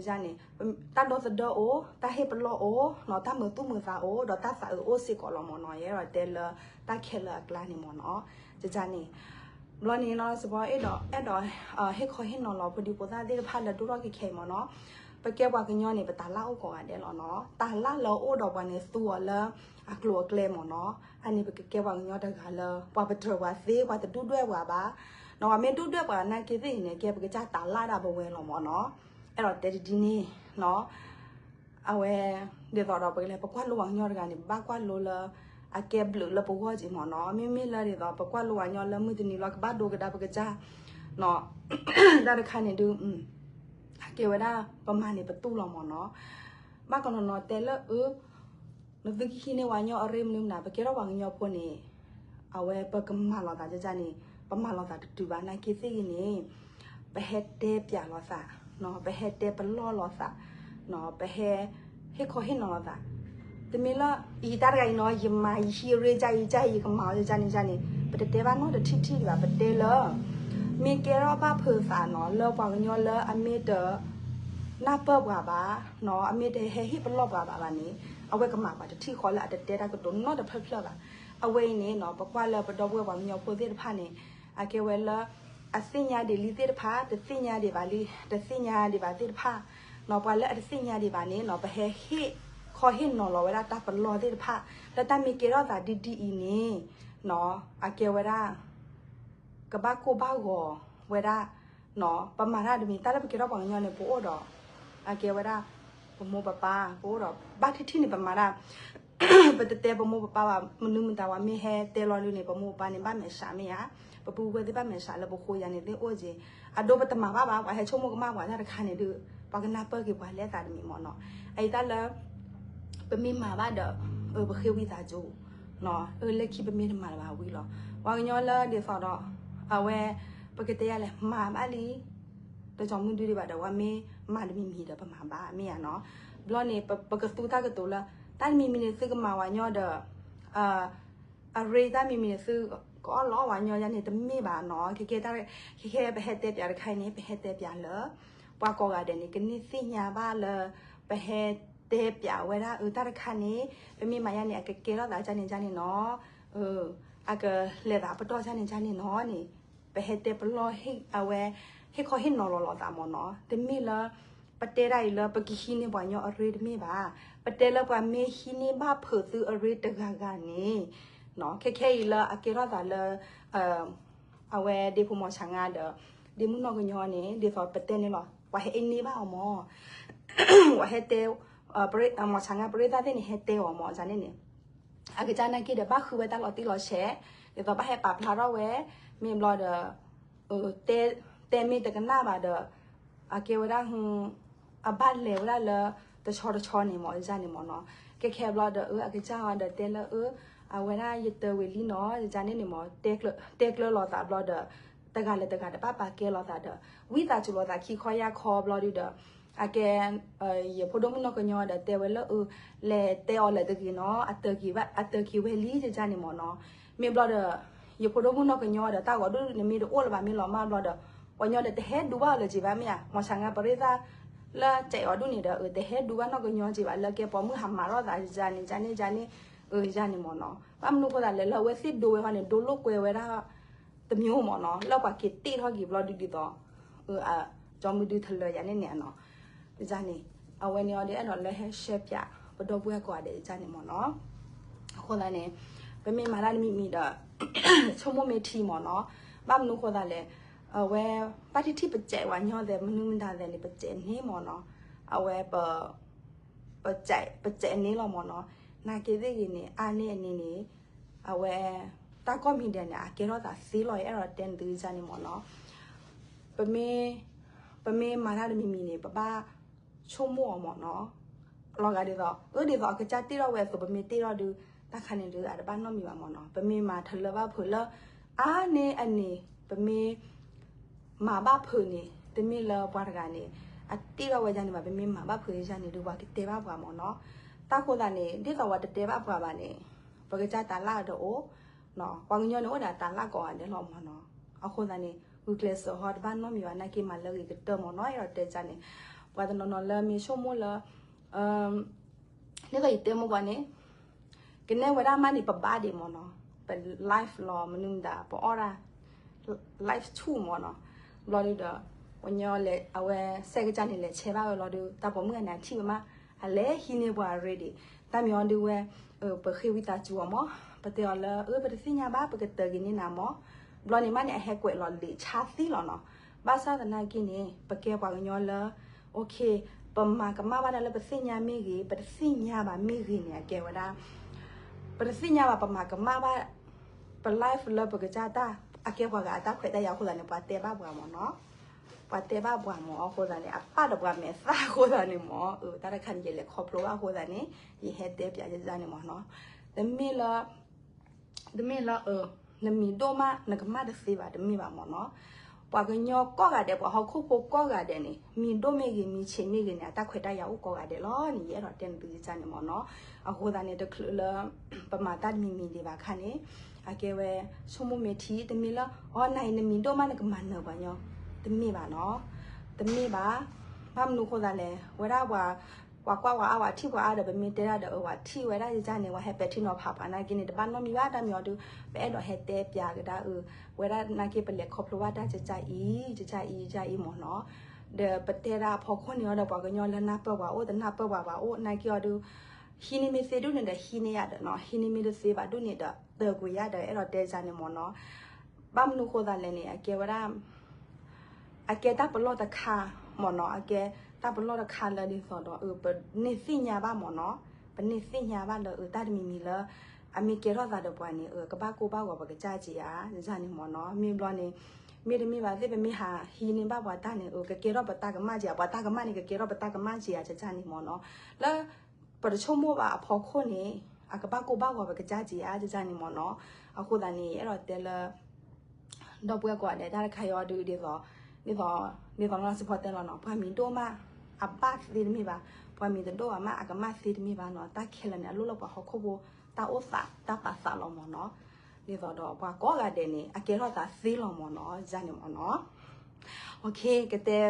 ယန့ၣ် တၢ်ဒီသဒၢအိၣ် တၢ်ဟ့ၣ်ပလီၢ်အိၣ် တၢ်မုာ်သူၣ်မုာ်သးအိၣ် ဒီးတၢ်သးအုးအိၣ်စ့ၢ်ကီးလီၤမးနီၤ. ယအဲၣ်ဒိးတဲလၢတၢ်ခဲလၢာ်အကျါန့ၣ်မးနီၤ. ယန့ၣ် ဘျီန့ၣ်နီၤ စဘီအဲၣ်ဒိး အဲၣ်ဒိး ဟ့ၣ်ခီဟ့ၣ်နီၤလီၤဖိဒံဖိသၣ်သ့ၣ်တဖၣ်လၢဒိၣ်ထီၣ်ခဲခဲအံၤမးနီၤ. ပကဲပှၤကညီန့ၣ် ပတၢ်လၢအိၣ်ကိးဂၤဒဲးလီၤနီၤ. တၢ်လၢလၢအိၣ်ဒီးပှၤန့ၣ်သူအီၤလၢအကျိၤအကျဲမးနီၤ. အန့ၣ်ပကကဲပှၤကညီတဂၤလၢ ပှၤပတြၢၤပှၤသ့ ပှၤတဒူၣ်ဒွဲၣ်ပှၤဘၣ် နီၤ. ပှၤမ့ၢ်ဒူၣ်ဒွဲၣ်ပှၤနာ်က့သ့ၣ်ဂ့ၤန့ၣ် ကဲပကစၢ်တၢ်လၢဒၣ်ပဝဲလီၤမးနီၤ. အဲၣ်ဒိးတဲတဒ်န့ၣ်နီၤ. အဝဲ ဒ်သိးဒီးပကလဲၤ ပကွၢ်လိပှၤကညီတဂၤန့ၣ် ပဘၣ်ကွၢ်လိလၢ အကဲဘျုးလၢပဂီၢ်က့မးနီၤ. မ့မ့ၢ်လၢဒ်သိး ပကွၢ်လိပှၤကညီလၢမုၢ်တနံၤလီၤကဘၣ်ဒိကဒါပကစၢ်နီၤ. တၢ်တခါန့ၣ်ဒုး အကဲဝဲဒၣ် ပမၤန့ၣ်ပတူၢ်လီၤမးနီၤ. ဘၣ်ကနီၤနီၤတဲလၢအ နသုကဟံးန့ၢ်ပှၤကညီအရ့မနုၤမနုၤ ပကဲထီၣ်ပှၤကညီဖိန့ၣ် အဝဲပကမၤလိာ်သးန့ၣ် ပမၤလိာ်သးတတုၤဘၣ်နာ်က့သ့ၣ်ဂ့ၤန့ၣ် ပဟဲတဲပျးလိာ်သး ပဟဲတဲပလီၢ်လိာ်သး ပဟဲ ဟ့ၣ်ခီဟ့ၣ်နီၤလိာ်သး တမ့ၢ်လၢ အံၤတၢ်တဂၤအံၤနီၤ ယမၤယဟံးရ့ၣ်ယၤအံၤ ယဟံးကမၤအီၤယန့ၣ်ယန့ၣ် ပတတဲဘၣ်နီတထံၣ်ထံၣ်ဒံးဘၣ် ပတဲလၢ မ့ၢ်ကဲထီၣ်ဘၣ်ဖုးသးနီၤ လၢပှၤကညီလၢအမ့ၢ်တ နၢ်ပၢၢ်ပှၤဘၣ် အမ့ၢ်တဟဲဟ့ၣ်ပလီၢ်ပှၤဘၣ်ဘၣ်န့ၣ် အဝဲကမၤပှၤတထံၣ်ဃီလၢအတတဲတၢ်ကတိၤနီတဖျၢၣ်ဖျၢၣ်ဘၣ်. အဝဲအံၤန့ၣ်နီၤ ပကွၢ်လၢပဒီပုၢ်ဝဲၢ်ပှၤကညီဖိသ့ၣ်တဖၣ်န့ၣ် အကဲဝဲလၢ အသ့ၣ်ညါဒံးလံသ့ၣ်တဖၣ် တသ့ၣ်ညါဒံးဘၣ်လံ တသ့ၣ်ညါဒံးဘၣ်သ့ၣ်တဖၣ် နီၤ ပှၤလၢအတသ့ၣ်ညါဒံးဘၣ်န့ၣ်နီၤ ပဟဲဟ့ၣ်ခီဟ့ၣ်နီၤလီၤဝဲဒၣ်တၢ်ပလီၢ်သ့ၣ်တဖၣ် လၢတၢ်မ့ၢ်ကဲထီၣ်သးဒ်ဒ်အံၤန့ၣ် နီၤ အကဲဝဲဒၣ် ကဘၣ်ကိၢ်ဘၣ်ဂီၤဝဲဒၣ် နီၤ ပမၤတၢ်တမံၤ တၢ်လၢပကဲထီၣ်ပှၤကညီန့ၣ် ပအိၣ်ဒီး အကဲဝဲဒၣ် ပမိၢ်ပပၢ် ပအိၣ်ဒီး ဘၣ်ထံၣ်ထံၣ်န့ၣ် ပမၤတၢ် ပတတဲပမိၢ်ပပၢ်ဘၣ် မနုၤမတၤ ပှၤမ့ၢ်ဟဲတဲလီၤဒုးန့ၣ် ပမိၢ်ပပၢ်န့ၣ် ဘၣ်မဲာ်ဆှးမ့ၢ်ဧါ ပပုၢ်ဝဲၢ်သ့ၣ်ဘၣ်မဲာ်ဆှးလၢပဃိယၤန့ၣ်သ့ၣ်အိၣ်က့ၤ အဒိပတမၤဘၣ်ဘၣ် ပှၤဟဲဆိကမိၣ်ကမၣ်ပှၤတၢ်တခါန့ၣ်ဒုး ပှၤကနၢ်ပၢၢ်က့ၤပှၤလၢအသးတမံၤမ့ၢ်နီၤ. အအံၤတၢ်လၢ ပမ့ၢ်မၤဘၣ်ဒီး ပဃ့ဝံသးစူၤ လၢခံပမ့ၢ်တမၤလၢၤဘၣ်ဝံၤလီၤ. ပှၤကညီလၢဒ်သိးဒီး အဝဲ ပကတဲယၤလဲၣ် မၤဘၣ်လံ တကီမုၢ်ဒုဒံးဘၣ်ဒီး ပှၤမ့ၢ်မၤတမံၤမံၤဒီးပမၤဘၣ် မ့ၢ်ဧါနီၤ. ဘျီန့ၣ် ပကသူတၢ်ကတိၤလၢ တၢ်တမံၤမံၤန့ၣ် သုကမၤဝဲညီဒီး အရ့တၢ်မံၤမံၤန့ၣ် သုကအီၣ်လီၤဝဲညီယါန့ၣ် တမ့ၢ်ဘၣ်နီၤ. ခဲခဲတၢ် ခဲခဲပဟဲတဲပၠးတခါအံၤန့ၣ် ပဟဲတဲပၠးလၢ ပှၤကိးဂၤဒဲးန့ၣ် ကန့ၢ်သ့ၣ်ညါဘၣ်လၢ ပဟဲတဲပၠးဝဲဒၣ်အတၢ်တခါန့ၣ် ပမ့ၢ်မၤယါန့ၣ် အကကဲထီၣ်သးကန့ၣ်ကန့ၣ်နီၤ. အကလဲၤသးပတီၢ်ကန့ၣ်ကန့ၣ်နီၤန့ၣ် ပဟဲတဲပလီၢ်ဟ့ၣ်အဝဲ ဟ့ၣ်ခီဟ့ၣ်နီၤလီၤလိာ်သးမ့ၢ်နီၤ. တမ့ၢ်လၢ ပတဲဒၣ်အံၤလၢပကဟံးန့ၢ်ပှၤညီအရ့တမ့ၢ်ဘၣ်. ပတဲလၢပှၤမ့ၢ်ဟံးန့ၢ်ဘၣ်ဖုးသုအရ့တဂၤဂၤန့ၣ် ခဲခဲအံၤလၢအကဲထီၣ်သးလၢ အဝဲဒ့ဖိမီၤဆါငါဒီး ဒ့မုၣ်နီၢ်ကညီန့ၣ် ဒ်သိးပတဲန့ၣ်လီၤ ပှၤဟဲအ့န့ၢ်ဘၣ်အီၤမ့ၢ် ပှၤဟဲတဲ မီၤဆါငါပရ့သၣ်သ့ၣ်န့ၣ် ဟဲတဲအီၤမ့ၢ်န့ၣ်န့ၣ် အကစၢ်နာ်က့ဒီး ဘၣ်ဃုဝဲတၢ်လီၤတံၢ်လီၤဆဲး ဒ်သိးဘၣ်ဟဲပာ်ဖျါထီၣ်ဝဲ မ့ၢ်ဘျီဒီး တဲမ့ၢ်တကနၣ်ဘၣ်ဒီး အကဲဝဲဒၣ် အဘၣ်လဲၤဝဲဒၣ်လၢ တဆီတဆီန့ၣ်မ့ၢ်န့ၣ်မ့ၢ်နီၤ. ကဲခဲဘျီဒီး အကစၢ်အီၤဒီးတဲလၢ အဝဲဒၣ်ယတၢၤဝံၤလံနီၤန့ၣ်န့ၣ်မ့ၢ် တဲကျၢၤလိာ်သးဘျီဒီး တဂၤလၢတဂၤတဘၣ်ပာ်ကဲလိာ်သးဒီး ဝံသးစူၤလိာ်သးခံခီယၢ်ခီဘျီဒုဒီး အကဲ ယဖိဒိၣ်မုၣ်နီၢ်ကညီဒီးတဲဝဲလၢ လဲၤတဲအီၤလၢတဂ့ၤနီၤ အတၢၤက့ၤဝဲလံန့ၣ်မ့ၢ်နီၤ. မ့ၢ်ဘျီဒီး ယဖိဒိၣ်မုၣ်နီၢ်ကညီဒီး တၢ်ဂီၤဒုန့ၣ်မ့ၢ်တအိၣ်လၢၤဘၣ်မ့ၢ်လီၤမၢ်ဘျီဒီး ပှၤညီဒီးတဟဲဒူဘၣ်အီၤလၢၤက့ၤဘၣ်မ့ၢ်ဧါ မီၤဆါငါပရ့သၣ် လၢစဲးအီၤဒုန့ၣ်ဒီး တဟဲဒူဘၣ်နီၢ်ကညီက့ၤဘၣ် လၢကဲပိာ်မုၣ်ဟးမၤထီၣ်သးန့ၣ်န့ၣ်န့ၣ် ယန့ၣ်မ့ၢ်နီၤ. ဘၣ်မနုၤဃိသးလဲၣ် လၢအဝဲသ့ၣ်ဒိဝဲဃီန့ၣ် ဒိလိာ်ကွဲဝဲဒၣ် တမံၤမ့ၢ်နီၤ လၢပှၤက့ၤတ့ၢ်ထီၣ်က့ၤဘျီဒုဒ်သိး ကၠီမုၢ်ဒုထလၢယန့ၣ်န့ၣ်နီၤ. န့ၣ် အဝဲန့ၣ်အီၤဒီးအဲၣ်ဒိးလၢဟဲရှဲပၠး ပဒီပုၢ်ဝဲၢ်ကိးဂၤဒဲးန့ၣ်မ့ၢ်နီၤ. အဃိသတးန့ၣ် ပမ့ၢ်မၤတၢ်တမံၤမံၤဒီး ဆိကမိၣ်မ့ၢ်ထံမ့ၢ်နီၤ. ဘၣ်မနုၤဃိသတးလဲၣ် အဝဲ ဘၣ်ထံၣ်ထံၣ်ပစဲးဝဲညီသဲး မနုၤမတၤသဲးန့ၣ် ပစဲးန့ၣ်မ့ၢ်နီၤ. အဝဲ ပ ပစဲးန့ၣ်လီၤမ့ၢ်နီၤ. နာ်က့သ့ၣ်ဂ့ၤန့ၣ် အါန့ၢ်အန့ၣ်န့ၣ် အဝဲ တၢ်ကိးမံၤဒဲးန့ၣ် အကဲထီၣ်သးသ့လီၤ ယအဲၣ်ဒိးတဲနသုန့ၣ်မ့ၢ်နီၤ. ပမ့ၢ် ပမ့ၢ်မၤတၢ်တမံၤမံၤန့ၣ် ပဘၣ်ဆိကမိၣ်အီၤမ့ၢ်နီၤ. လီၤဂာ်ဒ်သိး အၢဒ်သိးအကစၢ်တ့ၢ်ထီၣ်ဝဲအသိး ပမ့ၢ်တ့ၢ်ထီၣ်ဒုး တၢ်ခါန့ၣ်ဒုး အတဘၣ်နီတမံၤဘၣ်မ့ၢ်နီၤ. ပမ့ၢ်မၤထလၢဘၣ်ဖုးလၢ အါန့ၢ်အန့ၣ် ပမ့ၢ် မၤဘၣ်ဖုးန့ၣ် တမ့ၢ်လၢပှၤတဂၤန့ၣ် အတ့ၢ်ထီၣ်ဝဲယန့ၣ်ဘၣ် ပမ့ၢ်မၤဘၣ်ဖုးယန့ၣ်ဒုး ပှၤကတဲဘၣ်ပှၤမ့ၢ်နီၤ. တၢ်ဃိသတးန့ၣ် ဒ်သိးပှၤတတဲဘၣ်ပှၤဘၣ်န့ၣ် ပကစၢ်တၢ်လၢ်ဒီးအိၣ် ပှၤကညီန့ၣ်အိၣ်ဒီးတၢ်လၢ်ကိးဂၤဒဲးလီၤမ့ၢ်နီၤ. အဃိသတးန့ၣ် ဂုာ်ကျဲးစၢးဟီတဘၣ်နီတမံၤဘၣ် နာ်က့မၤလၢဂ့ၤကတၢၢ်မ့ၢ်နီၤ ယအဲၣ်ဒိးတဲန့ၣ်. ပှၤတနီၤနီၤလၢမ့ၢ်ဆိကမိၣ်လၢ ဒ်သိးယတဲမ့ၢ်ပှၤန့ၣ် ကနဲဝဲဒၣ်မးန့ၣ် ပဘါဒံးမ့ၢ်နီၤ, ပ live လီၤ မနုၤမတၤ ပအီၣ်ဒၣ် live ဆူၣ်မ့ၢ်နီၤ. ဘျီဒုဒီး ပှၤညီလဲၤ အဝဲစဲးကစၢ်န့ၣ် လဲၤဆဲးဘၣ်ဝဲလီၤဒု တၢ်ပိာ်မုၣ်ဂၤန့ၣ် အထံၣ်ဝဲမး အလဲၤဟံးန့ၢ်ပှၤ ready တၢ်မ့ၢ်အီၤဒုဝဲ ပဃ့ဝံသးစူၤအီၤမ့ၢ် ပတဲအီၤလၢ အၢ ပတသ့ၣ်ညါဘၣ် ပကတၢၤက့ၤန့ၢ်နၤမ့ၢ်. ဘျီန့ၣ်မးန့ၣ် အဟဲကွဲးလီၤလံာ်ဆါသံလီၤနီၤ. ဘၣ်ဆၣ်သနာ်က့န့ၣ် ပကဲပှၤကညီလၢ OK ပမၤကမၣ်ဘၣ်တၢ်လၢပသ့ၣ်ညါမ့ၢ်ဂ့ၤ ပတသ့ၣ်ညါဘၣ်မ့ၢ်ဂ့ၤန့ၣ် အကဲဝဲဒၣ် ပတသ့ၣ်ညါဘၣ် ပမၤကမၣ်ဘၣ် ပ live လၢပကစၢ်တၢ် အကဲပှၤဂၤအတၢ်ခွဲးတၢ်ယာ်အဃိသတးန့ၣ် ပှၤတဲဘၣ်ပှၤမ့ၢ်နီၤ. ပှၤတဲဘၣ်ပှၤမ့ၢ်အဃိသတးန့ၣ် အပၣ်ဒီးပှၤမဲာ်သၣ်အဃိသတးန့ၣ်မ့ၢ် တၢ်တခါန့ၣ် ယလဲၤခီဖျိဘၣ်အဃိသတးန့ၣ် ယဟဲတဲပၠးယန့ၣ်မ့ၢ်နီၤ. တမ့ၢ်လၢ တမ့ၢ်လၢ နမံၤဒိၣ်မး နကမၣ်တသ့ဘၣ် တမ့ၢ်ဘၣ်မ့ၢ်နီၤ. ပှၤကညီကိးဂၤဒဲး ပှၤဟီၣ်ခိၣ်ဖိကိးဂၤဒဲးန့ၣ် မံၤဒိၣ်မ့ၢ်ဂ့ၤ မံၤဆံးမ့ၢ်ဂ့ၤန့ၣ် အတၢ်ခွဲးတၢ်ယာ်အိၣ်ကိးဂၤဒဲးလီၤန့ၣ် ယအဲၣ်ဒိးတဲနသုကစၢ်န့ၣ်မ့ၢ်နီၤ. အဃိသတးန့ၣ် တချုးလၢ ပမၤတၢ်တမံၤမံၤဒံးဘၣ်ခါန့ၣ် အကဲဝဲ ဆိကမိၣ်မ့ၢ်ထံ တမ့ၢ်လၢ အီ နၤအံၤနမံၤဒိၣ်မး နကမၤနၢၤပှၤညီ တမ့ၢ်ဘၣ်နီၤ. တမ့ၢ်ဘၣ်. ဘၣ်မနုၤဃိသတးလဲၣ် ဝဲဒၣ်ပှၤ ပှၤကွၢ်ပှၤအါ ပှၤထံၣ်ပှၤအါဒီး ပမ့ၢ်တဲဒၣ်ဒီး အဝဲထံၣ်ဝဲဒၣ် ယကစၢ်န့ၣ် ဝဲဟဲပဲာ်ထံနီၤဖးပှၤနာ်က့န့ၣ် တဘၣ်နီတမံၤဘၣ် တၢ်မ့ၢ်အီၤဒုး ပအဲၣ်ဒိးဟဲတဲပၠးကဒါအုး ဝဲဒၣ်နာ်က့ ပလဲၤခီဖျိဘၣ်တၢ်ကစၢ်အံၤ ကစၢ်အံၤ ကစၢ်အံၤမ့ၢ်နီၤ. ဒီးပတဲဒၣ်အဖီခိၣ်န့ၣ်အီၤဒီး ပှၤကညီလၢနၢ်ပၢၢ်ပှၤအိၣ် တနၢ်ပၢၢ်ပှၤဘၣ်အိၣ် နာ်က့အီၤဒုး ဟံးန့ၢ်မ့ၢ်သ့ဒုးန့ၣ်ဒီး ဟံးန့ၢ်ယၤဒီးနီၤ ဟံးန့ၢ်မ့ၢ်တသ့ဘၣ်ဒုးန့ၣ်ဒီး တၢၤကွံာ်ယၤဒီး အဲၣ်ဒိးတဲကစၢ်န့ၣ်မ့ၢ်နီၤ. ဘၣ်မနုၤဃိသတးလဲၣ်န့ၣ် အကဲဝဲဒၣ် အကဲတၢ်ပလီၢ်တခါမ့ၢ်နီၤ အကဲတၢ်ပလီၢ်တခါလၢဒ်သိးဒီး ပန့ၢ်သ့ၣ်ညါဘၣ်မ့ၢ်နီၤ ပန့ၢ်သ့ၣ်ညါဘၣ်လၢ တၢ်တမံၤမံၤလၢ အမ့ၢ်ကဲထီၣ်သးဒီးပှၤန့ၣ် အကဘၣ်ကိၢ်ဘၣ်ဂီၤပကစၢ်က့ဧါ, ယန့ၣ်မ့ၢ်နီၤ. မ့ၢ်ဘျီန့ၣ် မ့တမ့ၢ်ဘၣ်သ့ၣ် ပမ့ၢ်ဟးဟံးန့ၢ်ဘၣ်ပှၤတၢ်န့ၣ် အကကဲထီၣ်ပတၢ်ကမၣ်က့ဧါ, ပှၤတၢ်ကမၣ်န့ၣ် ကကဲထီၣ်ပတၢ်ကမၣ်က့ဧါ, ယန့ၣ်မ့ၢ်နီၤ. လၢ ပတဆိကမိၣ်ဘၣ်အဖီခိၣ်န့ၣ် အကဘၣ်ကိၢ်ဘၣ်ဂီၤပကစၢ်က့ဧါ, ယန့ၣ်မ့ၢ်နီၤ. အဃိသတးန့ၣ် အဲၣ်ဒိးတဲလၢ ဒီပုၢ်ဝဲၢ်ကိးဂၤဒဲး တၢ်တခါအံၤအီၤဒုး ဒ်သိး ဒ်သိး ဒ်သိးနီၤ စံးဖီတဲလီၤနီၤ, ပှၤမံၤဒိၣ်မး အဘၣ်သ့တမ့ၢ်ဘၣ်, ပှၤမံၤတဒိၣ်ဘၣ်မး အကမၣ်သ့တမ့ၢ်ဘၣ်နီၤ. တၢ်ခဲလၢာ်န့ၣ် အလိၣ်လၢပှၤဟီၣ်ခိၣ်ဖိ တၢ်အိၣ်သး တၢ်ပာ်သးလီၤမ့ၢ်နီၤ. ဒ်သိးဒီးပှၤကိးဂၤဒဲးန့ၣ် အကဲထီၣ်သးသ့လီၤမ့ၢ်နီၤ, ယန့ၣ်မ့ၢ်နီၤ.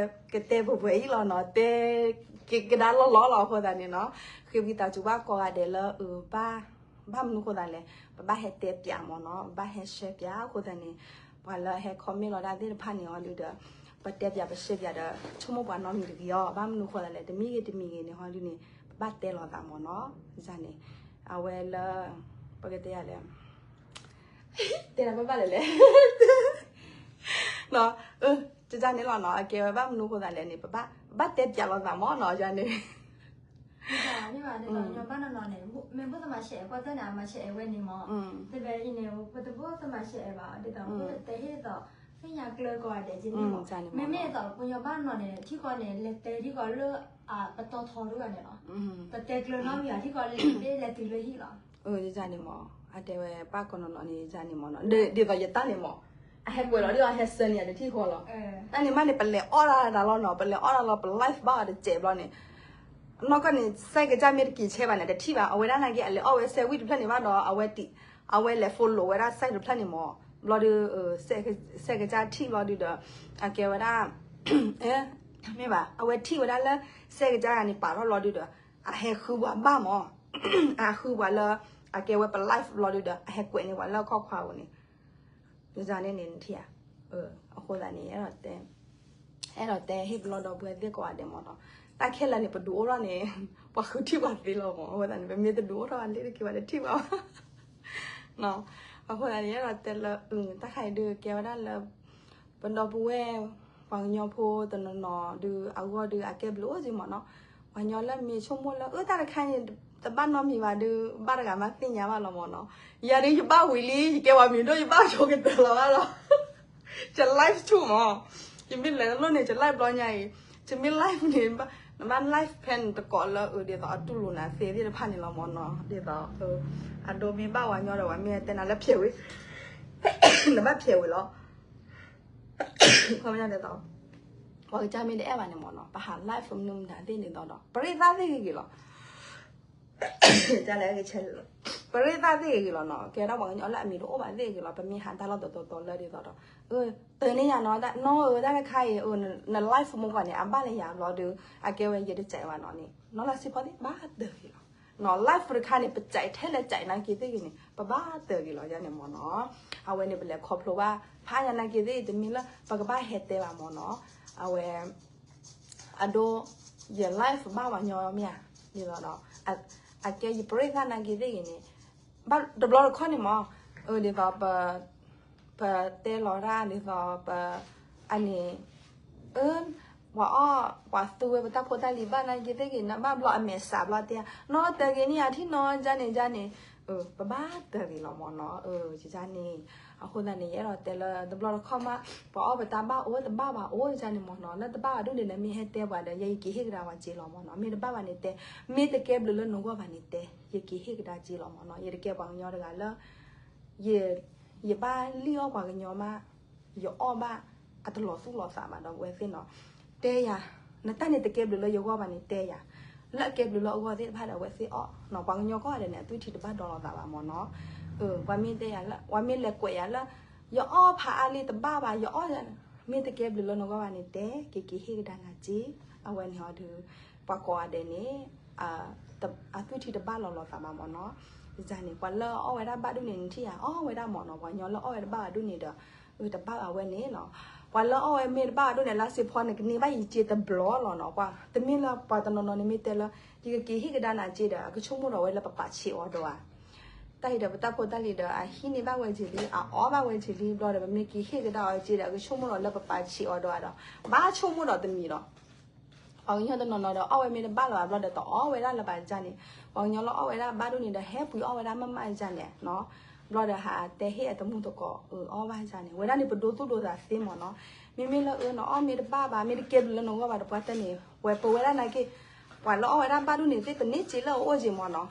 ကတဲပှဲၤပှဲၤအံၤလီၤနီၤ, တဲကဒါလီၤလီၤလီၤအဃိသတးန့ၣ်နီၤ, ဃ့ဝံသးစူၤဘၣ်ကိးဂၤဒဲးလၢ အ ဘၣ်မနုၤဃိသတးလဲၣ်, ပဘၣ်ဟဲတဲပၠးမ့ၢ်နီၤ, ပဘၣ်ဟဲ share ပၠးအဃိသတးန့ၣ်, ပှၤလၢအဟဲ comment လီၤဒၣ်သ့ၣ်တဖၣ်န့ၣ်အီၤဒုးဒီး ပတဲပၠးပ share ပၠးဒီး ဆိကမိၣ်ပှၤနီတမံၤတဂ့ၤအီၤ, ဘၣ်မနုၤဃိသတးလဲၣ်, တမံၤဂ့ၤတမံၤဂ့ၤန့ၣ်ဟီဒုးန့ၣ် ပဘၣ်တဲလီၤသးမ့ၢ်နီၤ, ယန့ၣ်. အဝဲလၢ ပကတဲယၤလဲၣ် တဲဒၣ်ဘၣ်ဘၣ်လဲၣ်လဲၣ် နီၤ, ကန့ၣ်လီၤနီၤ, အကဲဝဲဘၣ်မနုၤဃိသတးလဲၣ်န့ၣ် ပဘၣ်တဲပၠးလီၤသးမ့ၢ်နီၤ, ယန့ၣ်. မ့ၢ်ဘၣ်နီၤနီၤန့ၣ် မ့ၢ်ဘၣ်သမၤရှဲး ကွၢ်တၢ်န့ၣ် အမၤရှဲးဝဲန့ၣ်မ့ၢ်, တဘဲအံၤန့ၣ် ပတဘၣ်သမၤရှဲးဘၣ် ဒ်သိး တဲဟ့ၣ်သိး သ့ၣ်ညါကျၢၤကိးဂၤဒဲးက့န့ၣ်မ့ၢ်, မ့မ့ၢ်သိးပှၤကညီဘၣ်နီၤန့ၣ် ထံကီၢ်န့ၣ် လဲၤတဲထံကီၢ်လၢ အပတီၢ်ထီဒိၣ်ဂၤန့ၣ်လီၤ, ပတဲကျၢၤနီတမံၤဘၣ် ထံကီၢ်လဲၤ လဲၤတုၤလၢဟံၣ်လီၤ. ယန့ၣ်မ့ၢ် အတဲဝဲပၢ်ကီးနီၤနီၤန့ၣ် ယန့ၣ်မ့ၢ်နီၤ, ဒ်သိးယတၢ်န့ၣ်မ့ၢ် အဟဲကွဲးလီၤဒ်အီၤ ဟဲစၢၤန့ၢ်ယၤတထံၣ်ဃီလီၤ. တၢ်န့ၣ်မးန့ၣ် ပလဲၤအီၣ်တၢ်ဒၣ်လီၤနီၤ, ပလဲၤအီၣ်တၢ်လီၤ ပ live ဘၣ်အီၤတစဲးဘျီန့ၣ် နီၢ်ကီၢ်န့ၣ် စဲးကစၢ်မ့ၢ်တက့ၤဆဲးဘၣ်န့ၣ် တထံၣ်ဘၣ်, အဝဲဒၣ်နာ်က့ အလဲၤအီၣ်ဝဲစဲးဝံၣ်တဖျၢၣ်န့ၣ်ဘၣ်ဒီး အဝဲ အဝဲလဲၤ follow ဝဲဒၣ် site တဖျၢၣ်န့ၣ်မ့ၢ်, ဘျီဒီး စဲးကစၢ်ထံၣ်ဘျီဒုးဒီး အကဲဝဲဒၣ် မ့ၢ်ဘၣ် အဝဲထံၣ်ဝဲဒၣ်လၢ စဲးကစၢ်န့ၣ် ပာ်ထီၣ်ဘျီဒုးဒီး အဟဲဃုပှၤဘၣ်မ့ၢ်, အဃုပှၤလၢ အကဲဝဲပ live ဘျီဒုးဒီး အဟဲကွဲးန့ၢ်ပှၤလၢအခီၣ်ခွါပူၤန့ၣ် ယန့ၣ်န့ၣ်နထံၣ်ဧါ, အဃိသတးန့ၣ် အဲၣ်ဒိးတဲ အဲၣ်ဒိးတဲဟ့ၣ်ပလီၢ်ဒီပုၢ်ဝဲၢ်သ့ၣ်ကိးဂၤဒဲးမ့ၢ်နီၤ, တၢ်ခဲလၢာ်န့ၣ် ပဒုးအိၣ်ထီၣ်န့ၣ် ပှၤဃုထံၣ်ပှၤသ့လီၤမ့ၢ်, အဃိသတးန့ၣ် ပမ့ၢ်တဒုးအိၣ်ထီၣ်ဘၣ်လ့ၣ်တက့ၤဘၣ်တထံၣ်ဘၣ် အဃိသတးန့ၣ် အဲၣ်ဒိးတဲလၢ တၢ်ခါအံၤဒုးကဲဝဲဒၣ်လၢ ပဒီပုၢ်ဝဲၢ် ပှၤကညီဖိတနီၤနီၤဒုး အဂီၢ်ဒုး အကဲဘျုးအိၣ်က့မ့ၢ်နီၤ, ပှၤကညီလၢမ့ၢ်ဆိကမိၣ်လၢ အၢ တၢ်တခါန့ၣ် တဘၣ်နီတမံၤဘၣ်ဒုး ဘၣ်တဂၤမးသ့ၣ်ညါဘၣ်လီၤမ့ၢ်နီၤ, ယၤဒုးယဘၣ်ဝံၤလံ ယကဲပှၤမံၤဒိၣ် ယဘၣ်ဆိကတၢၢ်လီၤဘၣ်လီၤ, ယ live ဆူၣ်မ့ၢ်, ယမ့ၢ်လဲၤတလိၣ်န့ၣ် ယ live ဘျီညါအံၤ, ယမ့ၢ် live န့ၣ် နဘၣ် live ဖဲနတကိးလၢအဒ်သိးအတူၢ်လိာ်နၤသ့သ့ၣ်တဖၣ်န့ၣ်လီၤမ့ၢ်နီၤ, ဒ်သိး အဒိမ့ၢ်ဘၣ်ဝဲညီဒီး ပှၤမ့ၢ်တဲနၤလၢဖျဲးဝံၤ နဘၣ်ဖျဲးဝံၤလီၤ ခီပညီဒ်သိး ပှၤကစၢ်မ့ၢ်တအဲၣ်ဘၣ်န့ၣ်မ့ၢ်နီၤ ပဟး live မနုၤမတၤသ့ၣ်ဒ်သိးဒီး ပရ့သၣ်သ့ၣ်ဂ့ၤဂ့ၤလီၤ, ကလဲၣ် ပရ့သၣ်သ့ၣ်ဂ့ၤဂ့ၤလီၤနီၤ, ကဲဒၣ်ပှၤကညီလၢအမံၤတအိၣ်ဘၣ်သ့ၣ်ဂ့ၤလီၤ, ပမ့ၢ်ဟးတၢ်လီၢ်တတီၤတီၤလၢဒ်သိးဒီး တၢ်န့ၣ်ယၤနီၤ နီၢ်ဧၢ တၢ်တခါအံၤ န live မူကီၢ်န့ၣ် အဘၣ်လၢယၤဘျီဒီး အကဲဝဲယတစဲးဘၣ်နီၤန့ၣ် နီၢ်လၢစံဖီသ့ၣ် ဘၣ်တၢၢ်ဂ့ၤလီၤ နီၤ live တခါန့ၣ် ပစဲးထဲလဲၣ်စဲးနာ်က့သ့ၣ်ဂ့ၤန့ၣ် ပဘၣ်တၢၢ်ဂ့ၤလီၤယၤန့ၣ်မ့ၢ်နီၤ, အဝဲန့ၣ် ပလဲၤခီဖျိဘၣ် ဖးယၤနာ်က့သ့ၣ် တမ့ၢ်လၢ ပကဘၣ်ဟဲတဲဘၣ်မ့ၢ်နီၤ, အဝဲ အဒိ ယ live ဘၣ်ပှၤကညီမ့ၢ်ဧါ, ဒ်သိးဒီး အကဲယပရ့သၣ်နာ်က့သ့ၣ်ဂ့ၤန့ၣ် ဘၣ်တဘျီတခီၣ်န့ၣ်မ့ၢ်, ဒ်သိး ပတဲလီၤတၢ်ဒ်သိးပ အန့ၣ် ပှၤအီၣ် ပှၤသူဝဲပတၢ်ဖိတၢ်လံၤဘၣ်နာ်က့သ့ၣ်ဂ့ၤန့ၣ် ဘၣ်ဘျီအမဲာ်စးဘျီတဲ နီၢ်တၢ်ဂ့ၤန့ၣ်ယၤထံၣ်နီၤ ယၤန့ၣ် ယၤန့ၣ် ပဘၣ်တၢၢ်ဂ့ၤလီၤမ့ၢ်နီၤ, ယၤန့ၣ် အဃိသတးန့ၣ် ယအဲၣ်ဒိးတဲလၢတဘျီတခီၣ်မး ပှၤအီၣ်ပတၢ်ဘၣ်အိၣ်တဘၣ်ဘၣ်အိၣ်ယၤန့ၣ်မ့ၢ်နီၤ, လၢတဘၣ်ဘၣ်ဒိၣ်န့ၣ် နမ့ၢ်ဟဲတဲပှၤဒီး ယဲယက့ၤဟ့ၣ်ကဒါပှၤစ့လီၤမ့ၢ်နီၤ, မ့ၢ်တဘၣ်ဘၣ်န့ၣ်တဲ, မ့ၢ်တကဲဘျုးလၢနဂီၢ်ဘၣ်န့ၣ်တဲ, ယက့ၤဟ့ၣ်ကဒါစ့လီၤမ့ၢ်နီၤ, ယတကဲပှၤကညီတဂၤလၢ ယ ယဘၣ်လံၣ်အီၣ်ပှၤကညီမး, ယအီၣ်ဘၣ် အတလီၤသူၣ်လီၤသးဘၣ်ဒီးဝဲသ့ၣ်နီၤ, တဲယၤ, နတၢ်န့ၣ်တကဲဘျုးလၢယဂီၢ်ဘၣ်န့ၣ်တဲယၤ, လၢအကဲဘျုးလၢအဂီၢ်သ့ၣ်တဖၣ်ဒီးအဝဲသ့ၣ်အီၣ်နီၤ, ပှၤကညီကိးဂၤဒဲးန့ၣ် အသွံၣ်ထံတဘၣ်ဒီလီၤသးဘၣ်မ့ၢ်နီၤ, ပှၤမ့ၢ်တဲယၤလၢ ပှၤမ့ၢ်လဲၤကွဲးယၤလၢ ယအီၣ်ဖးအါလံတဘၣ်ဘၣ်, ယအီၣ် မ့ၢ်တကဲဘျုးလၢနဂီၢ်ဘၣ်န့ၣ်တဲ, က့ၤက့ၤဟ့ၣ်ကဒါနၤစ့, အဝဲန့ၣ်အီၤဒီး ပှၤကိးဂၤဒဲးန့ၣ် အသွံၣ်ထံတဘၣ်လီၤလီၤသးဘၣ်မ့ၢ်နီၤ, ယၤန့ၣ် ပှၤလၢအီၣ်ဝဲဒၣ်ဘၣ်ဒိၣ်န့ၣ် နထံၣ်ဧါ, အီၣ်ဝဲဒၣ်မ့ၢ်နီၤ, ပှၤကညီလၢအီၣ်ဝဲဒၣ်ဘၣ်ဒိၣ်န့ၣ်ဒီး တဘၣ်ဘၣ်ဝဲန့ၣ်နီၤ, ပှၤလၢအီၣ်ဝဲမ့ၢ်တဘၣ်ဒိၣ်န့ၣ် လၢစ့ဖီန့ၣ် ကန့ၢ်ဘၣ်ယစ့တဘျီလီၤနီၤ, တမ့ၢ်လၢပှၤတနီၤနီၤန့ၣ်မ့ၢ်တဲလၢ ယကက့ၤဟ့ၣ်ကဒါနၤစ့ဒီး အကဆိကမိၣ်ဒီးဝဲလၢပပာ်ဆံးအီၤဒီးဧါ တၢ်အံၤဒီးပတၢ်ဖိတၢ်လံၤဒီး အဟံးန့ၢ်ဘၣ်ဝဲက့ၤလံ အအီၣ်ဘၣ်ဝဲက့ၤလံ ဘျီဒီး ပမ့ၢ်က့ၤဟ့ၣ်ကဒါအီၤက့ၤဒီး အကဆိကမိၣ်ဒီးလၢပပာ်ဆံးအီၤဒီးဧါဒီး ဘၣ်ဆိကမိၣ်ဒီးတမံၤလီၤ. ပှၤကညီတနီၤနီၤဒီး အီၣ်ဝဲမ့ၢ်တဘၣ်လၢၤဘၣ်ဘျီဒီး တအီၣ်ဝဲဒၣ်လၢၤဘၣ်န့ၣ်, ပှၤကညီလၢအီၣ်ဝဲဒၣ်ဘၣ်ဒိၣ်န့ၣ်ဒီး ဟဲပှ့ၤအီၣ်ဝဲဒၣ်မးမးန့ၣ်, ဘျီဒီးဟးတဲဟ့ၣ်အတမူတကိး အီၣ်ဘၣ်န့ၣ်, ဝဲဒၣ်န့ၣ် ပဒိသူၣ်ဒိသးသ့မ့ၢ်နီၤ. မ့မ့ၢ်လၢအၢ နအီၣ်မ့ၢ်တဘၣ်ဘၣ် မ့ၢ်တကဲဘျုးလၢနဂီၢ်ဘၣ်တပှၢ်တၢၢ်န့ၣ် ဝဲပဝဲဒၣ်နာ်က့ ပှၤလၢအီၣ်ဝဲဒၣ်ဘၣ်ဒိၣ်န့ၣ်သ့ၣ် ပန့ၢ်စ့လၢအအိၣ်က့မ့ၢ်နီၤ.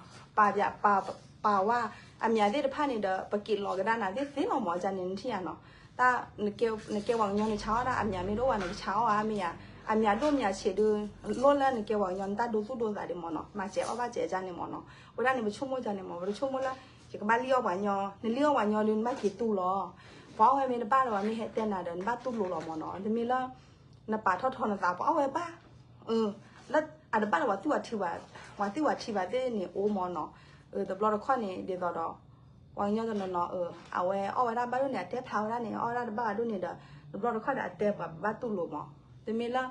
ပာ်ဝဲ အမံၤသ့ၣ်တဖၣ်န့ၣ်ဒီး ပက့ၤလီၤကဒါနၤသ့ၣ်သ့လီၤမ့ၢ်န့ၣ် နထံၣ်ဧါနီၤ. တၢ် နကဲပှၤကညီန့ၣ် ဆါအီၣ်ဒၣ်အမံၤမ့ၢ်တအိၣ်ဘၣ်န့ၣ် ကဆါအီၣ်ဧါမ့ၢ်ဧါ, အမံၤဒိၣ်မံၤဆံးဒုး လိၣ်လၢနကဲပှၤကညီ နတၢ်ဒိသူၣ်ဒိသးဒံးမ့ၢ်နီၤ, မၤစဲးအီၣ်ဘၣ်စဲးန့ၣ်မ့ၢ်နီၤ. ဝဲဒၣ်န့ၣ် ပဆိကမိၣ်န့ၣ်မ့ၢ် ပတဆိကမိၣ်လၢ ယကဘၣ်လံၣ်အီၣ်ပှၤကညီ, နလံၣ်အီၣ်ပှၤကညီဒုး နဘၣ်က့ၤတူၢ်လီၤ. ပှၤအီၣ်ဝဲမ့ၢ်တဘၣ်လၢၤဘၣ် မ့ၢ်ဟဲတဲနၤဒီး နဘၣ်တူၢ်လိာ်လီၤမ့ၢ်နီၤ. တမ့ၢ်လၢ နပာ်ထီၣ်ထီနသး ပှၤအီၣ်ဝဲဘၣ် လၢအတဘၣ်လၢၤ ပှၤသံၣ်ပှၤထံဘၣ်, ပှၤသံၣ်ပှၤထံဘၣ်သ့ၣ်န့ၣ်အိၣ်မ့ၢ်နီၤ. တဘျီတခီၣ်န့ၣ် ဒ်သိးဒီး ပှၤကညီတနီၤနီၤ အဝဲအီၣ်ဝဲဒၣ်ဘၣ်ဒိၣ်န့ၣ် အတဲဖျါဝဲဒၣ်န့ၣ် အီၣ်ဝဲဒၣ်တဘၣ်ဘၣ်ဒိၣ်န့ၣ်ဒီး တဘျီတခီၣ်ဒီး အတဲပှၤဘၣ်တူၢ်လိာ်မ့ၢ်. တမ့ၢ်လၢ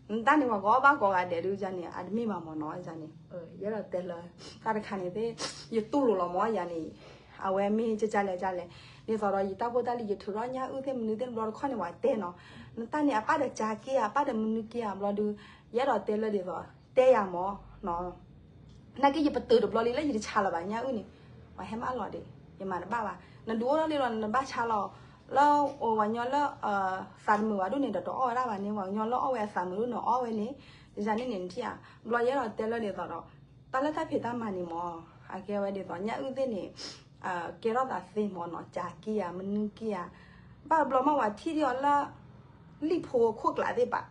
နတၢ်န့ၣ် ပှၤကအီၣ်ဘၣ်ကိးဂၤဒဲးဒုးန့ၣ် အတမ့ၢ်ဘၣ်မ့ၢ်နီၤန့ၣ်. ယအဲၣ်ဒိးတဲလၢ တၢ်တခါန့ၣ်သ့ၣ် ယတူၢ်လိာ်လီၤမ့ၢ်ယၤန့ၣ်, အဝဲမ့ၢ်ကကလဲၣ်ကလဲၣ်, ဒ်သိးဒီးယတၢ်ဖိတၢ်လံၤ ယထုးထီၣ်ညၣ်အုၣ်သ့ၣ်မနုၤသ့ၣ် တဘျီတခီၣ်န့ၣ် ပှၤတဲနီၤ, နတၢ်န့ၣ် အပၢ်ဒီးကးက့ၤဧါ အပၢ်ဒီးမနုၤက့ၤဧါ ဘျီဒုး ယအဲၣ်ဒိးတဲလၢဒ်သိး တဲယၤမ့ၢ် နာ်က့ ယပတုာ်တဘျီလံလၢ ယတဆါလၢၤဘၣ်ညၣ်အုၣ်န့ၣ်, ပှၤဟဲမးလီၤဒံး ယမၤတဘၣ်ဘၣ်. နဒုးအိၣ်ထီၣ်လံလီၤ နဘၣ်ဆါလီၤ, လၢပှၤကညီလၢ သးတမုာ်ဘၣ်ဒိၣ်န့ၣ်ဒီး တအီၣ်ဝဲဒၣ်ဘၣ်န့ၣ်, ပှၤကညီလၢအီၣ်ဝဲအသးမုာ်ဒိၣ်န့ၣ် အီၣ်ဝဲန့ၣ်, ယၤန့ၣ်န့ၣ် နထံၣ်ဧါ. ဘျီယအဲၣ်ဒိးတဲလၢဒ်သိးဒီး တၢ်လၢတၢ်ဖံးတၢ်မၤန့ၣ်မ့ၢ် အကဲဝဲဒ်သိး ညၣ်အုၣ်သ့ၣ်န့ၣ် ကဲထီၣ်သးသ့မ့ၢ်နီၤ, ကးက့ၤဧါ မနုၤက့ၤဧါ, ဘၣ်ဘျီမး ပှၤထံၣ်ဒံးအီၤလၢ လံာ်ဖိခိၣ်ကျးသ့ၣ်ဘၣ်.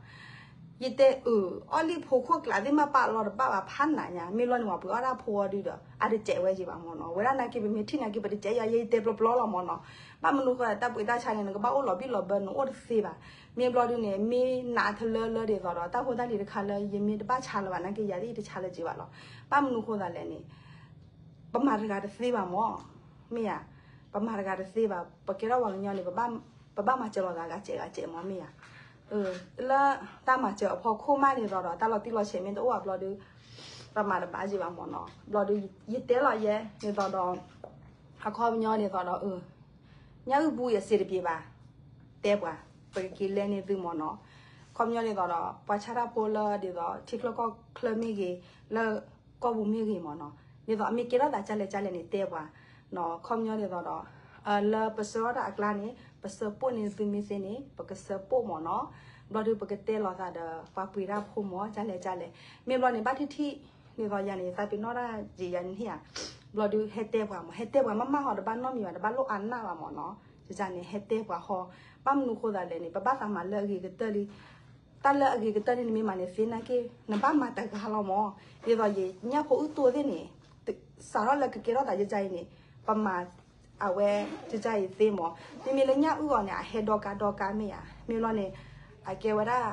ယတဲအၢ အီၣ်လံာ်ဖိခိၣ်ကျးသ့ၣ်မး ပာ်လီၤတဘၣ်ဘၣ် ဖးနးညါ, မ့ၢ်ဘျီန့ၣ် ပှၤပှ့ၤအီၣ်ဒၣ်ဖိအီၤဒုးဒီး အတစဲးဝဲယံၤဘၣ်မ့ၢ်နီၤ. ဝဲဒၣ်နာ်က့ ပမ့ၢ်ထံၣ်နာ်က့ ပတစဲးယံၤ ယတဲပျီပျီလီၤမ့ၢ်နီၤ. ဘၣ်မနုၤဃိ တၢ်ပှ့ၤတၢ်ဆါန့ၣ် နကဘၣ်အိၣ်လီၤဘံၣ်လီၤဘၢ နအိၣ်တသ့ဘၣ်. မ့ၢ်ဘျီဒုးန့ၣ် မ့ၢ်နးထလၢလၢဒ်သိးဒီး တၢ်ဖိတၢ်လံၤတခါလၢ ယမ့ၢ်တဘၣ်ဆါလၢၤဘၣ်နာ်က့ ယၤသ့ၣ်ယတဆါလၢၤက့ၤဘၣ်လီၤ. ဘၣ်မနုၤဃိသးလဲၣ်န့ၣ် ပမၤတဂၤတသ့ဘၣ်မ့ၢ်, မ့ၢ်ဧါ, ပမၤတဂၤတသ့ဘၣ်. ပကဲထီၣ်ပှၤကညီန့ၣ် ပဘၣ်မၤစၢၤလိာ်သးဂၤစဲးဂၤစဲးမ့ၢ် မ့ၢ်ဧါ. လၢတၢ်မၤစၢၤအဖီခိၣ်မးဒ်သိးဒီး တၢ်လီၤတံၢ်လီၤဆဲးမ့ၢ်တအိၣ်ဘၣ်ဘျီဒုး ပမၤတဘၣ်ယံၤဘၣ်မ့ၢ်နီၤ. ဘျီဒုး ယတဲလီၤယဲ ဒ်သိးဒီး အခီပညီဒ်သိးဒီး ညၣ်အုၣ်ပူၤယစံးတပျ့ၤဘၣ်, တဲပှၤ ပကက့ၤလဲၤန့ၢ်သုမ့ၢ်နီၤ. အခီပညီဒ်သိးဒီး ပှၤဆါတၢ်ဖိလၢဒ်သိး ထံချၢကီၢ်ချၢမ့ၢ်ဂ့ၤ, လၢကီၢ်ပူၤမ့ၢ်ဂ့ၤမ့ၢ်နီၤ, ဒ်သိးအမ့ၢ်ကဲထီၣ်သးကလဲၣ်ကလဲၣ်န့ၣ် တဲပှၤနီၤ. အခီပညီဒ်သိးဒီး လၢပဆှၢအီၣ်တၢ်အကျါန့ၣ် ပဆှၢပိာ်န့ၢ်သုမ့ၢ်သ့န့ၣ် ပကဆှၢပိာ်မ့ၢ်နီၤ. ဘျီဒုးပကတဲလိာ်သးဒီး ပှၤပှ့ၤတၢ်ဖိမ့ၢ် ကလဲၣ်ကလဲၣ်. မ့ၢ်ဘျီန့ၣ် ဘၣ်ထံၣ်ထံၣ် ဒ်သိးယၤန့ၣ် သးပ့ၤနီၣ်တၢ်ယံၤယၤန့ၣ်ဧါ. ဘျီဒုးဟဲတဲပှၤမ့ၢ် ဟဲတဲပှၤမးမးဟီ တဘၣ်နီတမံၤဘၣ် တဘၣ်လိၣ်အါနၢ်ဘၣ်မ့ၢ်နီၤ. ယၤန့ၣ် ဟဲတဲပှၤဟီ, ဘၣ်မနုၤဃိသးလဲၣ်န့ၣ် ပဘၣ်သးမၤလၢအဂ့ၤကတၢၢ်လံ. တၢ်လၢအဂ့ၤကတၢၢ်န့ၣ် နမ့ၢ်မၤန့ၣ်သ့နာ်က့ နဘၣ်မၤတဂၤလီၤမ့ၢ်. ဒ်သိးယညၣ်ဖိအုၣ်တိၢ်သ့ၣ်န့ၣ် စးထီၣ်လၢကကဲထီၣ်သးယၤအံၤန့ၣ် ပမၤ အဝဲ ကကါအံၤသ့မ့ၢ်, မ့မ့ၢ်လၢညၣ်အုၣ်အီၤန့ၣ် အဟဲဒီကါဒီကါမ့ၢ်ဧါ, မ့ၢ်ဘျီန့ၣ် အကဲဝဲဒၣ်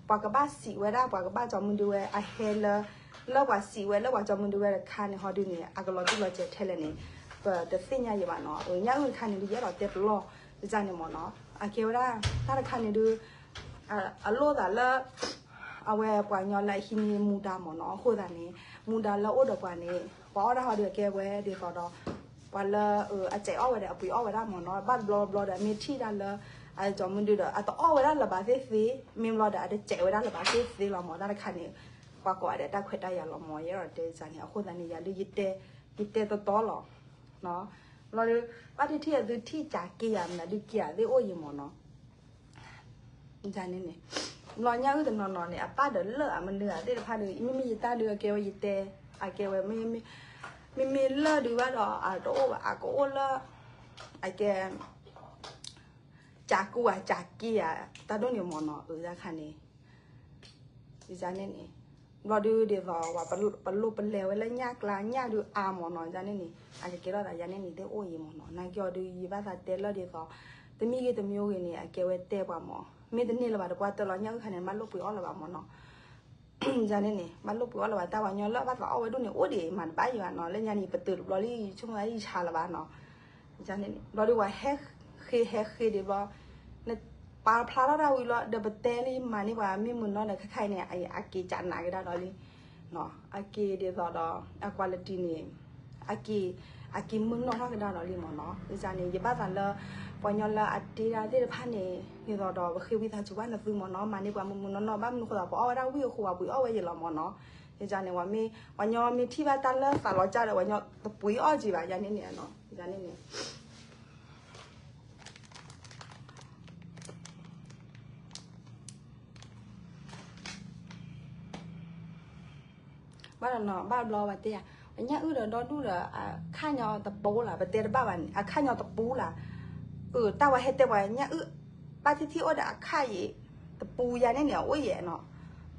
ပှၤကဘၣ်စံးဝဲဒၣ် ပှၤကဘၣ်ကၠီမုၢ်ဒုဝဲ အဟဲလၢ လၢပှၤစံးဝဲလၢပှၤကၠီမုၢ်ဒုဝဲတခါန့ၣ် ဟီဒုန့ၣ် အကလီၤတံၢ်လီၤဆဲးထဲလဲၣ်န့ၣ် ပတသ့ၣ်ညါယံၤဘၣ်နီၤ. ညၣ်အုၣ်တခါန့ၣ်ဒုး ယအဲၣ်ဒိးတဲပလီၢ် ကကါန့ၣ်မ့ၢ်နီၤ, အကဲဝဲဒၣ် တၢ်တခါန့ၣ်ဒုး အလိၣ်သးလၢ အဝဲပှၤကညီလၢအဟံးန့ၢ်မူဒါမ့ၢ်နီၤ, အဃိသတးန့ၣ် မူဒါလၢအိၣ်ဒီးပှၤန့ၣ် ပှၤအီၣ်ဒၣ်ဟီဒုးအကဲဝဲဒ်သိးဒီး ပှၤလၢအစဲးအီၣ်ဝဲဒီးအပှ့ၤအီၣ်ဝဲဒၣ်မ့ၢ်နီၤ, ဘၣ်တဘျီဘျီဒီး မ့ၢ်ထံၣ်ဒၣ်လၢ အကၠီမုၢ်ဒုဒီး အတအီၣ်ဝဲဒၣ်လၢၤဘၣ်သ့ၣ်သ့, မ့ၢ်ဘျီဒီး အတစဲးဝဲဒၣ်လၢၤဘၣ်သ့ၣ်သ့လီၤမ့ၢ်, တၢ်တခါန့ၣ် ပှၤကိးဂၤဒဲးတၢ်ခွဲးတၢ်ယာ်လီၤမ့ၢ်, ယအဲၣ်ဒိးတဲန့ၣ်, အဃိသတးန့ၣ် ယၤဒုး ယတဲတီတီလီၤ. ဘျီဒီး ဘၣ်ထံၣ်ထံၣ်အသုထံၣ်ကးက့ယၤမနုၤဒုးက့ယၤသ့ၣ်အိၣ်ယံၤမ့ၢ်နီၤ. န့ၣ် ဘျီညၣ်အုၣ်တနီၤနီၤန့ၣ် အပၢ်ဒီးလၢၢ်အမနုၤဧါသ့ၣ်တဖၣ်ဒီး မ့မ့ၢ်ယတၢ်ဒုးအကဲဝဲယတဲ အကဲဝဲ မ့မ့ၢ်လၢၢ်ဒုးဘၣ်ဒီး အတအိၣ်ဘၣ် အကအိၣ်လၢ အကဲ ကးကူဧါ ကးက့ဧါ တၢ်ဒိၣ်န့ၣ်မ့ၢ်နီၤ, အၢ တၢ်တခါန့ၣ် န့ၣ် ဘျီဒုးဒ်သိး ပလိၣ်ပလဲၤဝဲလၢညၣ်ကျါ ညၣ်ဒုးအါမ့ၢ်နီၤ, န့ၣ်န့ၣ် အကကဲထီၣ်သး ယၤန့ၣ်န့ၣ် သ့ၣ်အိၣ်ယံၤမ့ၢ်နီၤ, နာ်က့အီၤဒုး ယဘၣ်သးတဲလၢဒ်သိး တမံၤဂ့ၤတမံၤဂ့ၤန့ၣ် အကဲဝဲတဲပှၤမ့ၢ်, မ့ၢ်တန့ၢ်လၢၤဘၣ်တပှၢ်တၢၢ်လီၤ ညၣ်အုၣ်ခါန့ၣ် ဘၣ်လိၣ်ပှ့ၤအီၣ်လၢၤဘၣ်မ့ၢ်နီၤ, န့ၣ်န့ၣ် ဘၣ်လိၣ်ပှ့ၤအီၣ်လၢၤဘၣ် တၢ်ပှၤကညီလၢဘၣ်သးအီၣ်ဝဲဒိၣ်န့ၣ် အိၣ်ဒံးမးတဘၣ်ယံၤဘၣ်နီၤ, လၢညါန့ၣ် ပတုာ်တဘျီလံ ဆိကမိၣ်ယဆါလၢၤဘၣ်နီၤ, န့ၣ်န့ၣ် ဘျီဒုးပှၤဟဲဃ့ ဟဲဃ့ဒံးဘျီ နပာ်ဖျါထီၣ်တၢ်ဝံၤလီၤ ဒီးပတဲလံမၤန့ၢ်ပှၤမ့ၢ်မုာ်နီၤဒီး ခဲခါအံၤန့ၣ် အက့ၤကးနးကဒါဒီးလံ, အက့ၤဒ်သိးဒီး အ quality န့ၣ် အက့ၤ အက့ၤမုၢ်နီၢ်ထီၣ်ကဒါဒီးလံမ့ၢ်နီၤ. ဒ်န့ၣ် ယဘၣ်သးလၢ ပှၤကညီလၢအတ့ဒၣ်သ့ၣ်တဖၣ်န့ၣ် ဒ်သိးဒီးပဃ့ဝံသးစူၤဘၣ်နသုမ့ၢ်နီၤ, မၤန့ၢ်ပှၤမုၢ်မုၢ်နီၢ်နီၢ် ဘၣ်မနုၤဃိသး ပအီၣ်ဝဲဒၣ်ဝံၣ်အဃိ ပှၤပှ့ၤအီၣ်ဝဲယဲလီၤမ့ၢ်နီၤ. ဒ်န့ၣ် ပှၤကညီမ့ၢ်ထံၣ်ဘၣ်တၢ်လၢသးလီၤကၢ်ဒီး ပှၤကညီတပှ့ၤအီၣ်က့ၤဘၣ် ယၤန့ၣ်န့ၣ်နီၤ. ဒ်န့ၣ်န့ၣ် ဘၣ်ဒီးနီၤ ဘၣ်ဘျီဝဲတဲယၤ ပညၣ်အုၣ်ဒီးဒီဒူၣ်ဒီး အခၣ်ညီတပူလၢ် ပတဲတဘၣ်ဘၣ်န့ၣ် အခၣ်ညီတပူလၢ်. အၢ တၢ်ဝဲဟဲတဲပှၤညၣ်အုၣ် ဘၣ်ထံၣ်ထံၣ်အိၣ်ဒီးအခၣ်အံၤ တပူယၤန့ၣ်န့ၣ် အအိၣ်ယဲနီၤ.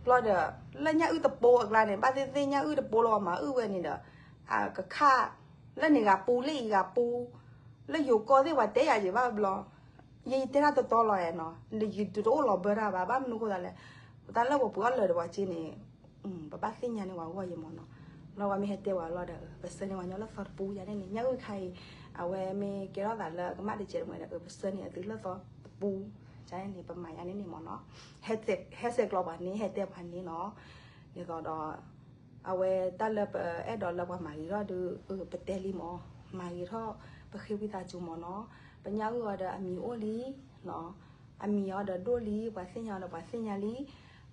ဘျီဒီး လၢညၣ်အုၣ်တပူအကျါန့ၣ် ဘၣ်သ့ၣ်သ့ၣ်ညၣ်အုၣ်တပူလၢပှၤမၤအုၣ်ဝဲန့ၣ်ဒီး အကခၣ် လၢန့ၣ်ဂၤပူ လၢအံၤဂၤပူ လၢယိၤကီၢ်သ့ၣ်ပှၤတဲယၤယံၤဘၣ်ဘျီ ယယတဲတၢ်တတီလီၤနီၤ ယတအိၣ်လီၤဘၢတၢ်ဘၣ် ဘၣ်မနုၤဃိသးလဲၣ် တၢ်လၢပှၤပှ့ၤအီၣ်လၢာ်ဒီးပှၤက့န့ၣ် ပဘၣ်သ့ၣ်ညါန့ၢ်ပှၤဂီၢ်ယံၤမ့ၢ်နီၤ. ဘျီပှၤမ့ၢ်ဟဲတဲပှၤလီၤဒီး ပဆၢန့ၢ်ပှၤကညီလၢသီတပူယၤန့ၣ်န့ၣ် ညၣ်အုၣ်ခါအံၤ အဝဲမ့ၢ်ကဲထီၣ်သးလၢကမၣ်တကဲးတမှဲဒီး ပဆၢန့ၢ်အသုလၢသီတပူ ယၤန့ၣ်န့ၣ် ပမၤယၤန့ၣ်န့ၣ်မ့ၢ်နီၤ. ဟဲစဲးကျိးပှၤန့ၣ် ဟဲတဲပှၤန့ၣ်နီၤ. ဒ်သိးဒီး အဝဲတၢ်လၢပအဲၣ်ဒိးလၢပှၤမၤဂ့ၤထီၣ်ဒီး ပတဲလံမ့ၢ် မၤဂ့ၤထီၣ် ပဃ့ဝံသးစူၤမ့ၢ်နီၤ. ပညၣ်အုၣ်အီၤဒီးအမံၤအိၣ်လံ အမံၤအီၤဒီးဒိၣ်လံ ပှၤသ့ၣ်ညါအီၤဒီးပှၤသ့ၣ်ညါလံ.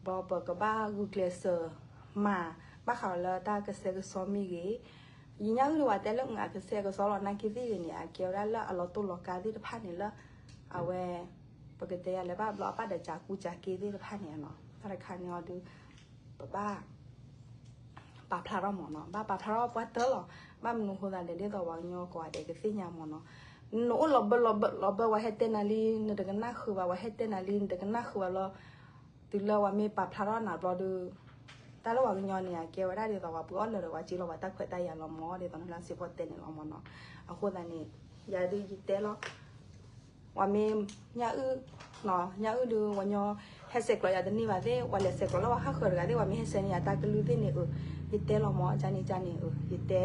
ဘျီပကဘၣ်ဂုာ်ကျဲးစၢးမၤ ဘၣ်ဃးဒီးလၢတၢ်ကဆှဲကဆှီမ့ၢ်ဂ့ၤ ယညၣ်အုၣ်ဒီးပှၤတဲလၢအကဆှဲကဆှီလီၤ နာ်က့သ့ၣ်ဂ့ၤန့ၣ် အကဲဝဲဒၣ်လၢအလီၤတိၢ်လီၤကါသ့ၣ်တဖၣ်န့ၣ်လၢ အဝဲ ပကတဲယၤလၢဘၣ်ဘျီအဘၣ်ဒီးကၠးကူကၠးက့သ့ၣ်တဖၣ်န့ၣ်နီၤ. တၢ်တခါန့ၣ်အီၤဒုး ပဘၣ် ပာ်ဖျါထီၣ်မ့ၢ်နီၤ ဘၣ်ပာ်ဖျါထီၣ်ပှၤတၢၢ်လီၤ. ဘၣ်မနုၤဃိသးလဲၣ် ဒ်သိးပှၤကညီကိးဂၤဒဲးကသ့ၣ်ညါမ့ၢ်နီၤ. နအိၣ်လီၤဘၢလီၤဘၢလီၤဘၢ ပှၤဟဲတဲနၤလံ နတကနၣ်ဃုာ်ဘၣ် ပှၤဟဲတဲနၤလံ နတကနၣ်ဃုာ်ဘၣ်လီၤ. တုၤလၢပှၤမ့ၢ်ပာ်ဖျါထီၣ်နၤဘျီဒီး တၢ်လၢပှၤကညီန့ၣ် အကဲဝဲဒၣ်ဒ်သိးပှၤပှ့ၤအီၣ်လၢာ်ဒီးပှၤက့လီၤ ပှၤတၢ်ခွဲးတၢ်ယာ်လီၤမ့ၢ် ဒ်သိးနလၢစံးဖီတဲန့ၣ်လီၤမ့ၢ်နီၤ. အဃိသတးန့ၣ် ယၤဒုးယတဲလီၤ ပှၤမ့ၢ်ညၣ်အုၣ် ညၣ်အုၣ်ဒုး ပှၤကညီဟဲဆဲးကျိးယၤတန့ၢ်ဘၣ်သ့ၣ် ပှၤလဲၤဆဲးကျိးလၢပှၤဟးဃၢၤတဂၤသ့ၣ် ပှၤမ့ၢ်ဟဲဆဲးန့ၢ်ယၤတၢ်ကလုၢ်သ့ၣ်န့ၣ် အၢ ယတဲလီၤမ့ၢ် ကန့ၣ်ကန့ၣ် အၢ ယတဲ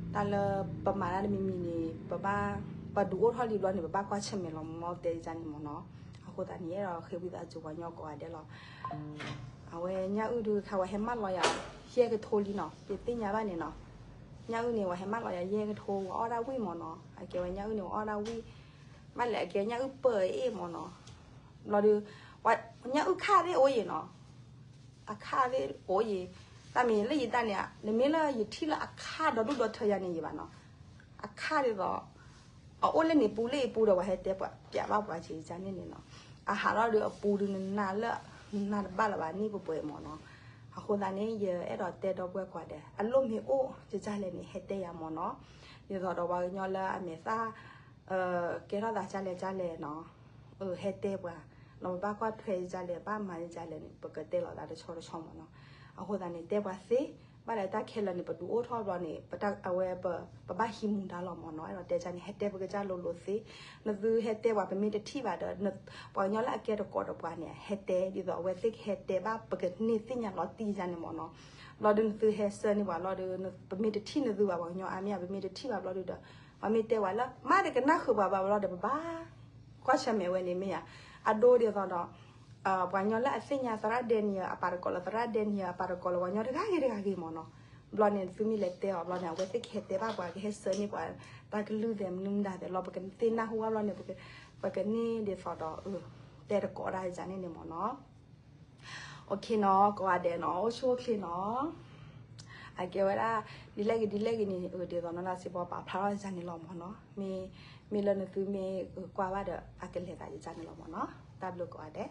တၢ်လၢပမၤတၢ်တမံၤမံၤန့ၣ် ပဘၣ် ပဒုးအိၣ်ထီၣ်လံဘျီန့ၣ် ပဘၣ်ကွၢ်ဆၢၣ်မဲာ်လီၤမ့ၢ်တဲယန့ၣ်မ့ၢ်နီၤ. အဃိသတးန့ၣ် အဲၣ်ဒိးဃ့ဝံသးစူၤပှၤကညီကိးဂၤဒဲးလီၤ. အဝဲညၣ်အုၣ်ဒုးခါ ပှၤဟဲမၢလီၤယၤ ယဲၢ်ကထိလံနီၤ ယသ့ၣ်ညါဘၣ်န့ၣ်နီၤ. ညၣ်အုၣ်န့ၣ် ပှၤဟဲမၢလီၤယၤယဲၢ်ကထိ ပှၤအီၣ်ဒၣ်ဝံၣ်မ့ၢ်နီၤ. အကဲဝဲညၣ်အုၣ်န့ၣ် ပှၤအီၣ်ဒၣ်ဝံၣ် ဘၣ်လဲၣ်အကဲညၣ်အုၣ်ပၢၢ်အ့ၣ်မ့ၢ်နီၤ. ဘျီဒုး ညၣ်အုၣ်ခါသ့ၣ်အိၣ်ယံၤနီၤ အခါသ့ၣ်အိၣ်ယံၤ တၢ်မ့ၢ်လၢယတၢ်န့ၣ် နမ့ၢ်လၢယထံၣ်လၢအခါဒီဒူၣ်ဒီထၢယၤန့ၣ်ယံၤဘၣ်နီၤ. အခါဒ်သိး အအိၣ်လၢန့ၣ်ပူလၢအံၤပူဒီး ပှၤဟဲတဲပျးဘၣ်ပှၤက့ၤ ယန့ၣ်န့ၣ်နီၤ. အဟးထီၣ်ဒုးအပူဒုးနနၢ်လၢ နနၢ်တဘၣ်လၢၤဘၣ်န့ၣ်ပှဲၤပှဲၤမ့ၢ်နီၤ. အဃိသတးန့ၣ် ယအဲၣ်ဒိးတဲဒီပုၢ်ဝဲၢ်ကိးဂၤဒဲး အလိၣ်မ့ၢ်အိၣ်ယကလဲၣ်န့ၣ် ဟဲတဲယၤမ့ၢ်နီၤ. ဒ်သိးဒီးပှၤကညီလၢအမဲာ်သၣ် ကဲထီၣ်သးကလဲၣ်ကလဲၣ်နီၤ ဟဲတဲပှၤ လီၤပဘၣ်ကွၢ်ထွဲယကလဲၣ် ဘၣ်မၤယကလဲၣ်န့ၣ် ပကတဲလီၤသးတဆီတဆီမ့ၢ်နီၤ. အဃိသတးန့ၣ် တဲပှၤသ့ ဘၣ်လဲၣ်တၢ်ခဲလၢာ်န့ၣ် ပဒုးအိၣ်ထီၣ်ဘျီန့ၣ် အဝဲ ပဘၣ်ဟံးမူဒါလီၤမ့ၢ်နီၤ. အဲၣ်ဒိးတဲကန့ၣ် ဟဲတဲပကစၢ်လိၤလိၤသ့ နသုဟဲတဲပှၤ ပမ့ၢ်တထံၣ်ဘၣ်ဒီး ပှၤကညီလၢအကဲတကိးဒီးပှၤန့ၣ် ဟဲတဲ ဒ်သိးအဝဲသ့ၣ်ကဟဲတဲဘၣ် ပကန့ၢ်သ့ၣ်ညါလီၤတံၢ်ယန့ၣ်မ့ၢ်နီၤ. ဘျီဒုးနသုဟဲဆှၢန့ၢ်ပှၤလီၤဒီး ပမ့ၢ်တထံၣ်နသုဘၣ် ပှၤကညီအါမ့ၢ် ပမ့ၢ်တထံၣ်ဘၣ်ဘျီဒုးဒီး ပှၤမ့ၢ်တဲပှၤလၢ မ့ၢ်တကနၣ်ဃုာ်ပှၤဘၣ်ဘျီဒီး ပဘၣ်ကွၢ်ဆၢၣ်မဲာ်ဝဲန့ၣ်မ့ၢ်ဧါ. အဒိဒ်သိးဒီး ပှၤကညီလၢအသ့ၣ်ညါသရၣ်ဒဲနံၣ်ဧၢ အပာ်တကိးလၢသရၣ်ဒဲနံၣ်ဧၢ အပာ်တကိးလၢပှၤကညီတဂၤဂ့ၤတဂၤဂ့ၤမ့ၢ်နီၤ. ဘျီန့ၣ် သုမ့ၢ်လဲၤတဲအီၤဘျီန့ၣ် အဝဲသ့ၣ်ကဟဲတဲဘၣ်ပှၤ ကဟဲဆှၢန့ၢ်ပှၤ တၢ်ကလုၢ်သဲးမနုၤမတၤသဲးလီၤ ပကသ့ၣ်နၢ်ဟူဘၣ်ဘျီန့ၣ် ပကန့ၢ်ဒ်သိးဒီး တဲတကိးဒၣ်ယန့ၣ်န့ၣ်မ့ၢ်နီၤ. အိၣ်ခ့နီၤ ကိးဂၤဒဲးနီၤ အိၣ်ဆူၣ်အိၣ်ချ့နီၤ. အကဲဝဲဒၣ် ဒ်လဲၣ်ဂ့ၤဒ်လဲၣ်ဂ့ၤန့ၣ် ဒ်သိးနီၢ်လၢ်စ့ၢ်ကီးပာ်ဖျါထီၣ်ယန့ၣ်လီၤမ့ၢ်နီၤ. မ့ၢ်လၢနသုမ့ၢ်ကွၢ်ဘၣ်ဒီး အကလဲၤသးယန့ၣ်လီၤမ့ၢ်နီၤ. တၢ်ဘျုးကိးဂၤဒဲး